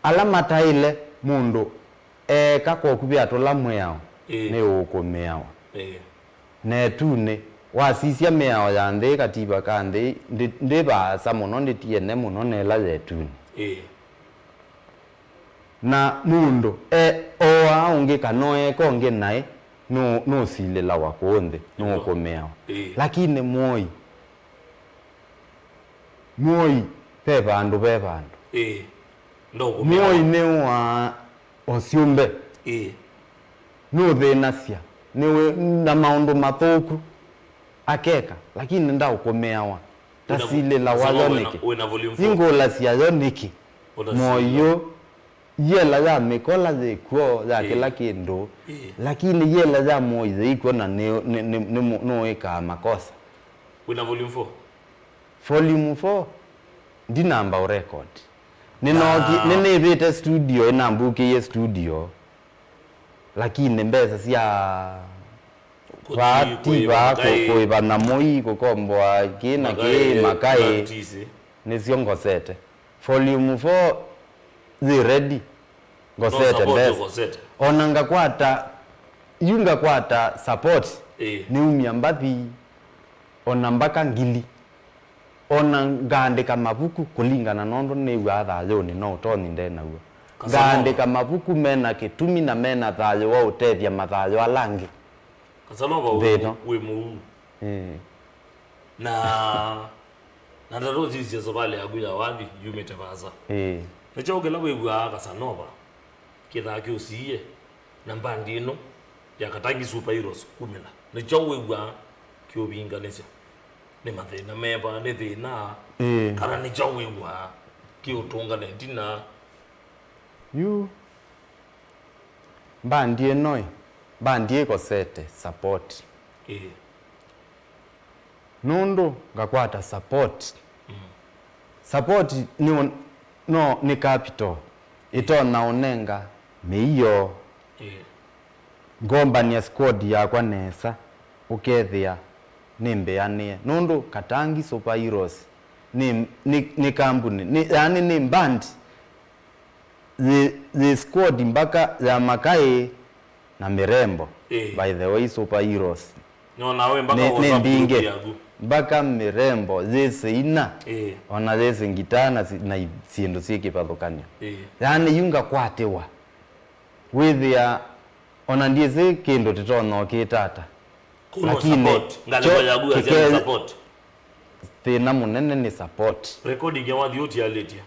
Ala mataĩle, mũndũ eeka kokuvĩ atũla mwĩao, ĩĩ, nĩũũkũmĩawa. Ĩĩ. Na ĩtunĩ, wasisya mĩao ya nthĩ, kativa ka nthĩ, ndĩ, ndĩ vaasa mũno, ndĩtiene mũno na ĩla ya ĩtunĩ. Ĩĩ. Na mũndũ e ooa ũngĩ kana eeka ũngĩ naĩ, nũ-, nũsilĩlawa kũũ nthĩ, nũũkũmĩawa. Ĩĩ. Lakini Mũoi, Mũoi ve vandũ ve vandũ. Ĩĩ. Ndũkũmĩawa. Mũoi nĩũaa o syũmbe. Ĩĩ. Nũthĩnasya. Nĩwĩ na maũndũ mathũku akeka, lakini ndaũkũmĩawa. Tasilĩlawa yo nĩkĩ? Wĩna volume four. Nĩngũlasya yo nĩkĩ? Ũtasilĩlawa. Mũoi yu, yela ya mĩkola yĩkw'o ya, ĩĩ, kĩla kĩndũ, ĩĩ, lakini yela ya Mũoi yĩikw'o na nĩ, nĩ, nĩ, nĩ, nũĩkaa makosa. Wĩna volume four? Volume four, ndinamba ũrecord. Nĩnooki, na nĩnĩvĩte studio, ĩnambukĩie studio, lakini mbesa sya vaa ti vaa kũ-, kũĩva nyamũ ii, kũkomboa kĩ na kĩ, makaĩ, makaĩ, practice, nĩsyo ngosete. Volume four yĩ ready. Ngosete mbesa. Ona ngakwata, yu ngakwata support. Ĩĩ. Nĩumya mbathi, ona mbaka ngili. Ona ngaandĩka mavuku kũlingana nũndũ nĩw'aa thayũnĩ no ũtonyi nde naw'o. Ngaandĩka mavuku mena kĩtumi na mena thayũ wa ũtethya mathayũ ala angĩ. Kasanova wĩ, nthĩ ĩno, wĩ mũuu. Ĩĩ. Na, na ndatũsisye savalĩ yaku ya wathi yumĩte vaasa. Ĩĩ. Nĩ kyaũ kĩla wĩw'aa Kasanova kĩthaa kĩũsiie na mbandi ĩno ya Katangi Super Heroes kumĩla? Nĩ kyaũ wĩw'aa kĩũvinganĩsya? Nĩ mathĩna meva? Nĩ thĩna? Ĩĩ. Kana nĩ kyaũ wĩw'aa kĩũtũngane ĩtina? Yu mbandi ĩno ĩ, mbandi ĩkosete support. Ĩĩ. Nũndũ ngakwata support. Support nĩ, no nĩ capital ĩtonya ũnenga mĩio. Ĩĩ. Ngombany'a squad yakwa nesa, ũkethĩa nĩmbĩanĩe. Nũndũ Katangi Super Heroes nĩ, nĩ, nĩ kambunĩ, nĩ, yaani nĩ band yĩ, yĩ squad mpaka ya makaĩ na mĩrembo. Ĩĩ. By the way, Super Heroes Nyonawe mpaka nĩ, nĩ WhatsApp group mbingĩ. Yaku. Mpaka mĩrembo yĩsĩ ina, ĩĩ, ona yĩsĩ ngitaa na si-, na i-, syĩndũ syĩ kĩvathũkany'o. Ĩĩ. Yaani yu ngakwatĩwa. Wĩthĩa ona ndyĩsĩ kĩndũ tĩtonya ũkĩta ata. Kũno lakini support, ngalĩko kyo yaku ya kĩke-, support. Thĩna mũnene nĩ support. Recording ya wathi ũtialĩtye.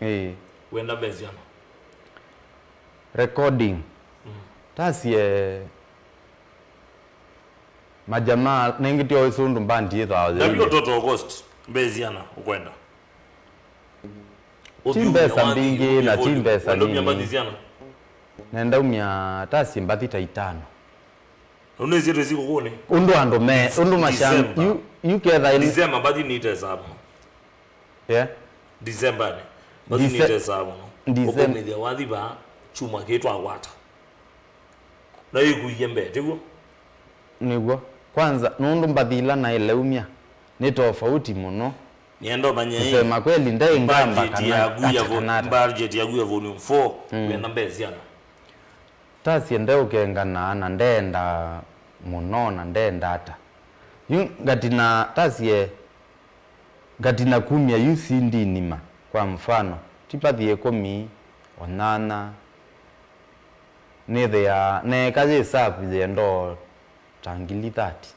Ĩĩ. Wenda mbesa ana? Recording. Mm. Tasie majamaa, nengĩ tyo ĩsũndũ mbandi yĩthaa. Ndavyo toto cost mbesa ana ũkwenda? Ti mbesa mbingĩ na ti mbesa nini. Nenda umya tasie mbathi ta itano. Ũnĩsĩ twĩsĩ kũkũnĩ. Ũndũ andũ me, ũndũ mashambi, yu, yu ketha ĩlĩ. December mbathi nĩitesaa mũno. Yeah. December nĩ. Mbathi nĩitesaa mũno. December. Ũkũmĩthĩa wathi vaa kyumwa kĩĩ twakwata. Na ĩkuie mbee, tiguo? Nĩguo. Kwanza, nũndũ mbathi ila naĩle umya, nĩ tofauti mũno. Nĩenda ũmanye kusema kweli, ndaĩ ngamba budget kana yaku ya ata vo-, kana ata. Budget yaku ya volume four, mm, wenda mbesa ana? Tasie ndeũkenganaa na ndeenda mũno na ndeenda ata. Yu ngatina, tasie ngatina kumya yu C D nima. Kwa mfano, ti mbathi ĩkũmi, o nyanya, nĩthĩaa, neeka yĩ savu yĩendoo ta ngili thirty.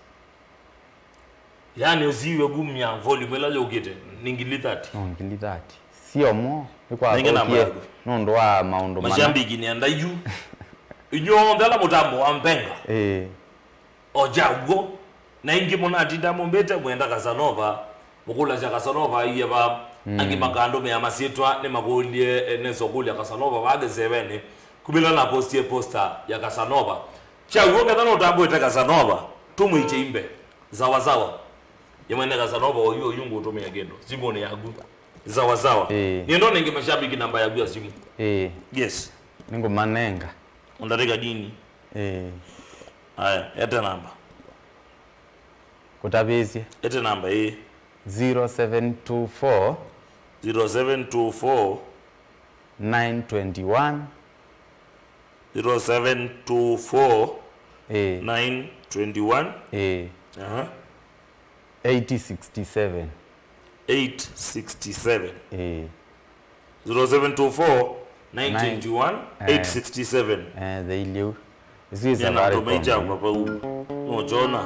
Yaani ũsiiwe kumya volume ĩla yũkĩte nĩ ngili thirty. No ngili thirty. Sio mo, nĩ kwathũkie nũndũ wa maũndũ mana. Mashambiki nĩenda yu. Inyuonthe ala mũtambo wa mbenga. Ĩĩ. O kyaw'o. Na ingĩ mũnatinda mũmbĩte mwenda Casanova, mũkũlasya Casanova aiye va, mm, angĩ makandũmĩa masyĩtwa, nĩmakũlye, eh, nesa ũkũlya Casanova va kĩsevenĩ. Kumĩla na postie poster ya Casanova. Kyaw'o ketha nũtambwĩte Casanova, tũmwĩkye imbe. Sawa sawa. Ye mwene Casanova oyu, oyu ngũtũmĩa kĩndũ simũnĩ yaku. Sawa sawa. Ĩĩ. Nĩenda nenge mashabiki namba yaku ya simu. Ĩĩ. Yes. Nĩngũmanenga. Ndarĩka nini. Ĩĩ. Aya, ete namba. Kũtavĩsye. Ete namba ĩĩ. Zero seven two four. Zero seven two four. Nine twenty one. Zero seven two four. Ĩĩ. Nine twenty one. Ĩĩ. Aha. Eight sixty seven. Eight sixty seven. Ĩĩ. Zero seven two four, nine twenty one, eight sixty seven. Eh, the iliu. Isu i Safaricom. Nĩnatũmĩkya kwa pau. Nũkyona.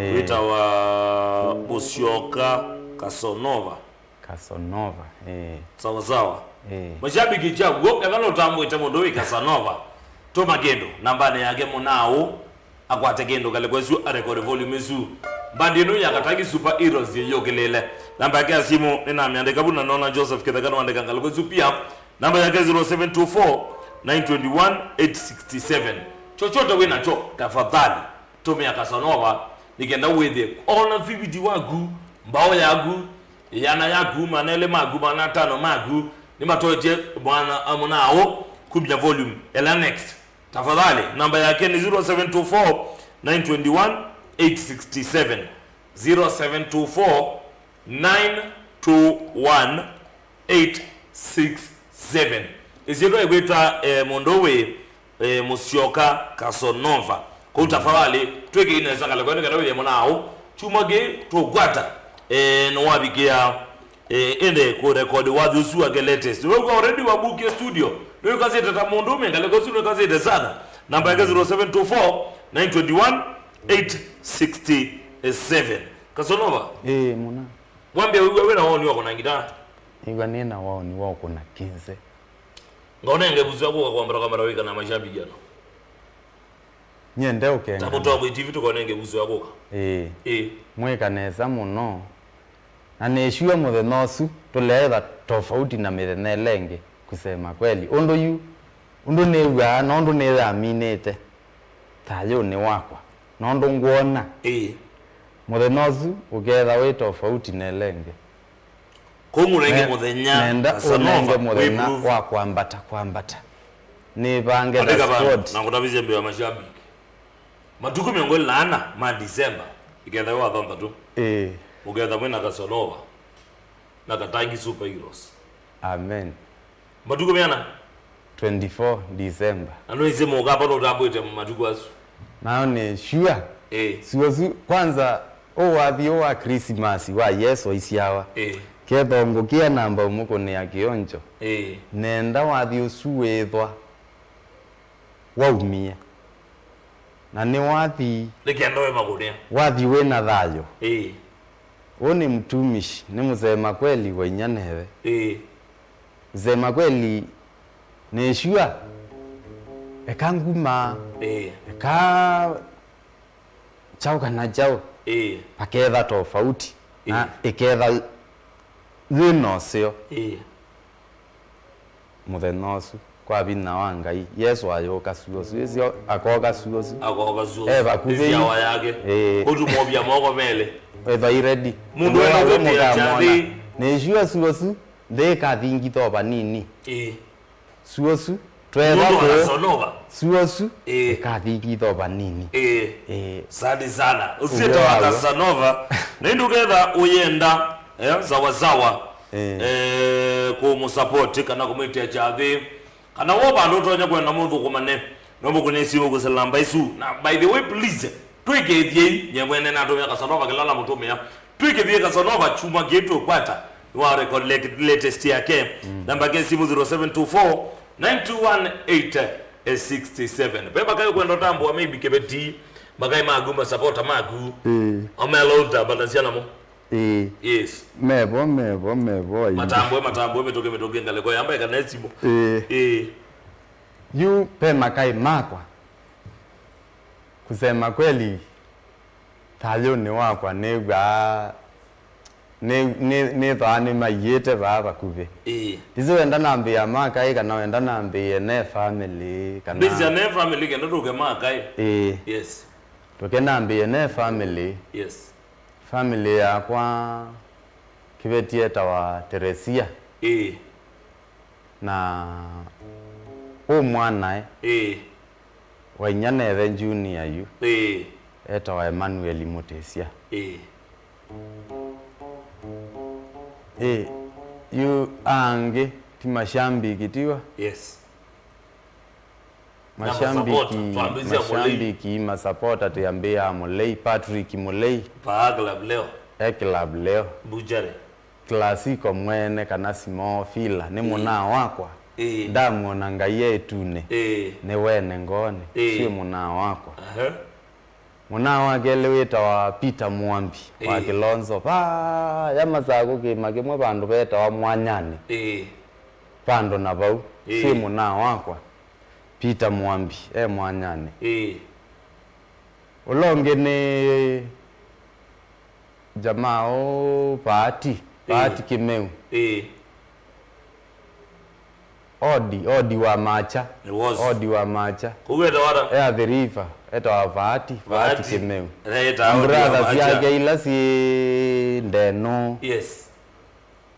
Eh. Wĩtawa Mũsyoka Casanova. Casanova, eh. Sawa sawa. Eh. Mashabiki kya guo, eka nũtambwĩte mũndũ wĩ Casanova. Tũma kĩndũ nambanĩ yake mũnaũ. Akwate kĩndũ ngalĩko ĩsu, arekodi volume ĩsu. Mbandi ĩno ya Katangi Super Heroes yĩyũkĩlĩle. Namba yake ya simũ nĩnamĩandĩka vu na nona Joseph Kĩtheka nũandĩka ngalĩko ĩsu pia. Namba yake zero seven two four, nine twenty one, eight sixty seven. Chochote wĩ nakyo, tafadhali tũmĩa Casanova nĩ kenda wĩthĩe ona fifty waku, mbaũ yaku, ĩana yaku, maana elĩ maku, maana atano maku nĩmatoetye mwana amũnaũ kumya volume ĩla next. Tafadhali, namba yake nĩ zero seven two four, nine twenty one, eight sixty seven. Zero seven two four, nine two one, eight six seven. Ĩsyĩtwa ĩkwĩtwa, eh, mũndũ wĩ, eh, Mũsyoka Casanova. Kũu tafadhali, twĩkĩi nesa ngalĩko ĩno kenda wĩthĩe mũnaũ. Kyumwa kĩĩ tũkwata, eh, nĩwavikĩa Eh, ĩndĩ kũrekodi wathi ũsu wake latest. Nĩwĩw'a already wabukie studio. Nĩwĩkasĩte ta mũndũũme, ngalĩko ĩsu nĩwĩkasĩte sana. Namba yake zero seven two four, nine twenty one, eight sixty seven. Casanova. Ĩĩ, mũna. Wambia wĩw'a wĩna woni wa kũna ngitaa? Nĩw'a nĩna woni wa kũna kĩnze. Ngaonenge vusu ya kũka kwambata kamera wĩka na mashabiki ano. Nyie ndeũkengana. Ta mũtongoi T V tũkonenge vuso ya kũka. Ĩĩ. Ĩĩ. Mwĩka nesa mũno. Na nĩsure mũthenya ũsu tũleetha tofauti na mĩthenya ĩla ĩngĩ, kusema kweli. Ũndũ yu, ũndũ nĩw'aa, na ũndũ nĩyaminĩte thayũnĩ wakwa, na ũndũ ngwona. Ĩĩ. Mũthenya ũsu ũkeetha wĩ tofauti na ĩla ĩngĩ. Kũu mũnenge Ne- mũthenya, nenda Casanova, ũnenge mũthenya wĩ proof. Wa kwambata, kwambata. Nĩvange Andĩka the vandũ, spot. Na ngũtavisye mbee ya mashabiki. Matukũ mĩongo ĩlĩ na ana ma December, ĩketha wĩ wa thanthatũ. Ĩĩ. Ũketha mwĩ na Casanova na Katangi Super Heroes. Amen. Matukũ meana? Twenty-four December. Na nũĩsĩ mũkapa nũtambwĩte matukũ asu? Nao nĩ sure. Ĩĩ. Sure, sure. Kwanza, ũwathi ũwa Christmas wa Yesu aisyawa. Ĩĩ. Kethongũkĩa namba ũmũkũnĩa kĩonjo. Ĩĩ. Nenda wathi ũsu wĩthwa waumie. Na nĩ wathi. Nĩ kenda we makũnĩa. Wathi wĩ na thayũ. Ĩĩ. Ũũ nĩ mtumishi, nĩ msema kweli wa inya neve. Ĩĩ. Msema kweli, nĩ sure. Eka nguma. Ĩĩ. Eka chau kana chau. Ĩĩ. Paketha tofauti. Na ĩketha yĩ na ũseo. Ĩĩ. Mũthenya ũsu, kwa vinya wa Ngai, Yesu ayũka suo suo, ĩsyo akoka suo suo. Akoka suo. E vakuvĩ. Ĩsyawa yake. Ĩĩ. Kũtu movya moko mele. Ethwa i ready. Mũndũ wĩna wĩ kũtĩa mũkamwona. Nĩ sure suo su, ndĩkathingitha o vanini. Ĩĩ. Suo su, twetha Mũndũ wa kũ-, Casanova. Suo su, ĩĩ. Ĩkathingitha o vanini. Ĩĩ. Ĩĩ. Sadi sana. Ũsiĩte wa Casanova. Na ĩndĩ ũketha ũyenda, eh, sawa sawa. Ĩĩ. Eh, kũmũsupport kana kũmwĩtĩa kyathĩ. Kana wo vandũ ũtonya kwenda mũthũkũmane, no mũkũnĩsye ũkũsela namba isu. Na by the way, please, twĩkĩthiei, nye mwene natũmĩa Casanova kĩla namũtũmĩa. Twĩkĩthie Casanova chuma kĩĩ tũkwata, wa record le-, latest yake. Mm. Namba yake simu zero seven two four, nine two one, eight six seven. Ve makai kwenda tambua maybe kĩveti, makai maku, masapota maku. Mm. Omelo uta, bata siana mo. Ĩĩ. Yes. Mevo, mevo, mevo, aini. Matambwe, matambwe, mĩtũkĩ, mĩtũkĩ, ngalĩko yamba ĩkana ĩsimũ. Ĩĩ. Ĩĩ. Yu pe makai makwa. Kusema kweli, thayũnĩ wakwa nĩw'aa, nĩ, nĩ, nĩthwaa nĩmaiĩte vaa vakuvĩ. Ĩĩ. Ndisi wenda nambĩĩa makai kana wenda nambĩĩe ne family, kana Mbĩsya ne family kenda tũke makai. Ĩĩ. Yes. Tũke nambĩĩe ne family. Yes. Family yakwa kĩveti etawa Teresia. Ĩĩ. Na ũ mwanae. Ĩĩ. Wa inya nethe junior yu. Ĩĩ. Etawa Emmanuel Mũtĩsya. Ĩĩ. Ĩĩ, yu angĩ ti mashambiki tiwa? Yes. Na mashabiki, mashabiki, masapota, twambĩsya Mũlei. Mashabiki, masapota, tũyambĩĩa Mũlei, Patrick Mũlei. Paa club leo. E club leo. Butchery. Clasico mwene kana Simofila, nĩ, ĩĩ, mũnaa wakwa. Ĩĩ. Ndamwona Ngai e ĩtunĩ. Ĩĩ. Nĩ wene ngoonĩ. Ĩĩ. Syĩ mũnaa wakwa. Aha. Mũnaa wa kelĩ wĩtawa Peter Mwambi wa, ĩĩ, Kĩlonzo. Vaya Masakũ kĩĩma kĩmwe vandũ vetawa Mwanyanĩ. Ĩĩ. Vandũ na vau. Ĩĩ. Syĩ mũnaa wakwa. Peter Mwambi, e Mwanyanĩ. Ĩĩ. Ũla ũngĩ nĩ jamaa ũũ Paati, ĩĩ, Paati Kĩmeu. Ĩĩ. Odi, Odi wa Macha. It was. Odi wa Macha. Kũu etawa ata? E Athi River, etawa Paati, Paati, Paati Kĩmeu. Etawa Odi wa Macha. Na brother syake ila syĩ Ndeno. Yes.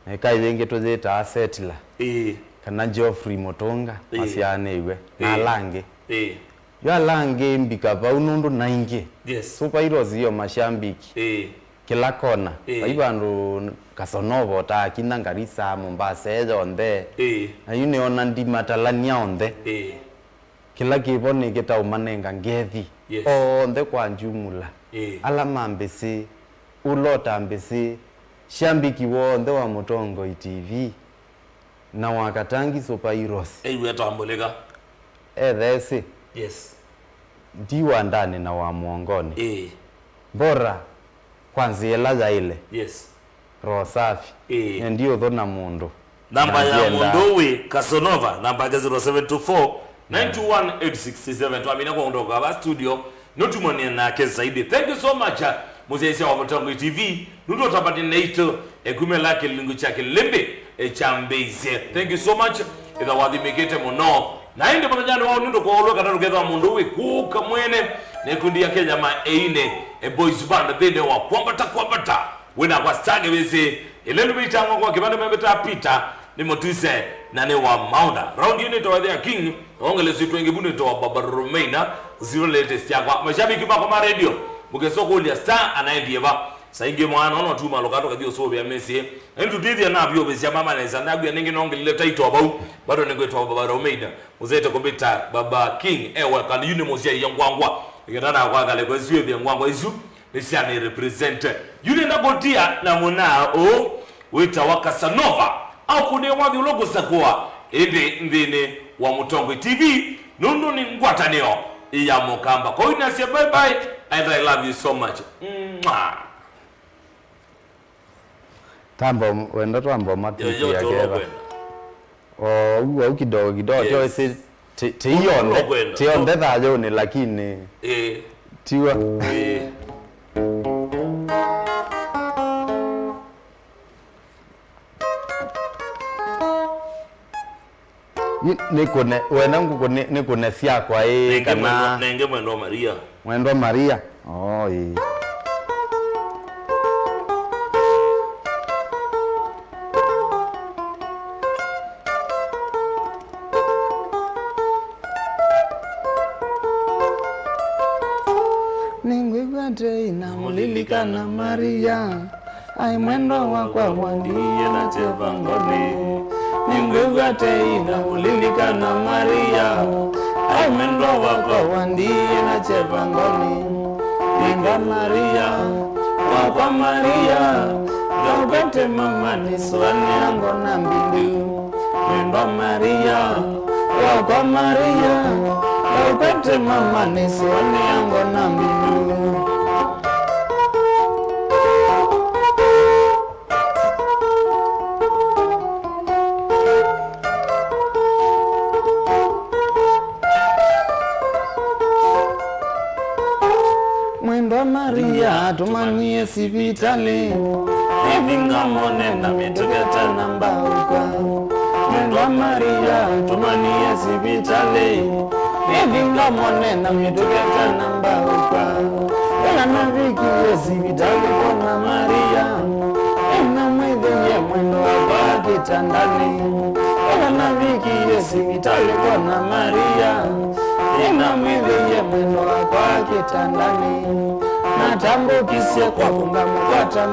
Na ĩkai yĩngĩ tũyĩtaa Settler, ĩĩ, kana Geoffrey Mũtũnga, ĩĩ, masyaanĩw'e, na, ĩĩ, ala angĩ. Ĩĩ. Yu ala angĩ mbika vau nũndũ naingĩ. Yes. Super Heroes yo mashambiki. Ĩĩ. Kĩla kona. Ĩĩ. Vai vandũ Casanova ũtaakinya Garissa, Mombasa, e yonthe. Ĩĩ. Na yu nĩona ndimatalany'a onthe. Ĩĩ. Kĩla kĩvo nĩkĩtaũmanenga ngethi, yes, onthe kwa jumla. Ĩĩ. Ala ma mbĩsĩ, ũla ũta mbĩsĩ, shambiki wonthe wa Mũtongoi T V, na wa Katangi Super Heroes. Eiwe tambũlĩka. Etheesĩ. Yes. Ndi wa ndanĩ na wa mũongonĩ. Ĩĩ. Bora kwa nzĩa ĩla yaĩle. Yes. Roho safi. Ĩĩ. Nĩ ndiũthũ na mũndũ. Namba ya, na ndienda, mũndũ wĩ Casanova, namba yake zero seven two four, Nine two one eight six seven. Twamina kwa kuondoka hapa studio, nutumanie nake zaidi. Thank you so much, uh, mũsyaĩĩsya wa Mũtongoi T V. Nũndũ ũtambania naitũ, eh, kumĩla kĩlungu kya kĩlĩmbĩ, eh, kya mbĩisye. Thank you so much. Ĩtha wathimĩkĩte mũno. Na ĩndĩ mũthenyanĩ wa ũnĩ ndũkoolwe kana ndũkethwa mũndũ wĩ kũka mwene na ĩkundi ya Kenya ma Eine, eh, Boys Band nthĩnĩ wa Kwambata Kwambata. Wĩna kwa Star Kĩvĩsĩ, ĩla ĩndũ mĩitangwa kwa kĩvandĩ mevĩtaa Peter, nĩ Mũtuse, na nĩ wa Maunda. Raundi ĩno nĩtawa The King, ongelesitwe ĩngĩ vu nĩtawa Baba Romeina, zero latest yakwa. Mashabiki makwa ma radio, mũkesa kũlya Star anaendie va. Saa ingĩ mwana, ona tuma lokato kathi ũsũvĩa mĩsyĩ. Na ĩndũ tithia na vyũvĩsya mama nesa, ndagwĩa nĩngĩ nongelile title vau, bado nĩngwĩtwa Baba Romeina. Mũsete kũmbĩta Baba King, ewe, kana yu nĩ mũsyai ya ngwangwa. Ĩketana kwa kale kwa isu ĩthĩa ngwangwa isu. Nĩsyanĩ represent. Yu nĩenda kũtia na mũna ũũ wĩtawa Casanova. Au kũnĩ wathi ũla kũsakũa ĩndĩ nthĩnĩ wa Mũtongoi T V, nũndũ nĩ ngwatanĩo ya Mũkamba. Kwa hiyo nasya bye bye and I love you so much. Mwah. Tambo, wenda twambo matukia keva. O ũu, ũu kidogo kidogo, tio ĩsĩ, ti, ti yonthe, ti yonthe thayũnĩ, lakini tiwa. Nĩ, nĩkũne, wenda ngũkũ nĩ, nĩkũne syakwa ĩ, nenge kana mwendwa, nenge mwendwa Maria. Mwendwa Maria. Oh, ĩĩ. Nĩngwĩw'a tei na mũlilikana Maria. Ai mwendwa wakwa wandiie na kyeva ngoni. Nĩngwĩw'a tei na mũlilikana Maria. Ai mwendwa wakwa wandiie na kyeva ngoni. Linda Maria, wakwa Maria, ndaũkwete mama nĩsũanĩa ngona mbindu. Mwendwa Maria, wakwa Maria, ndaũkwete mama nĩsũanĩa ngona mbindu. Mwendwa Maria, tũmanie sivitalĩ. Nĩvinga mone na mĩtũkĩ tena mbaũkwa. Mwendwa Maria, tũmanie sivitalĩ. Nĩvinga mone na mĩtũkĩ tena mbaũkwa. Ĩla navikie sivitalĩ kwona Maria, nĩnamwĩthĩie mwendwa wakwa kĩtandanĩ. Ĩla navikie sivitalĩ kwona Maria, nĩnamwĩthĩie mwendwa wakwa kĩtandanĩ. Natambũkisye kwaku ngamũkwata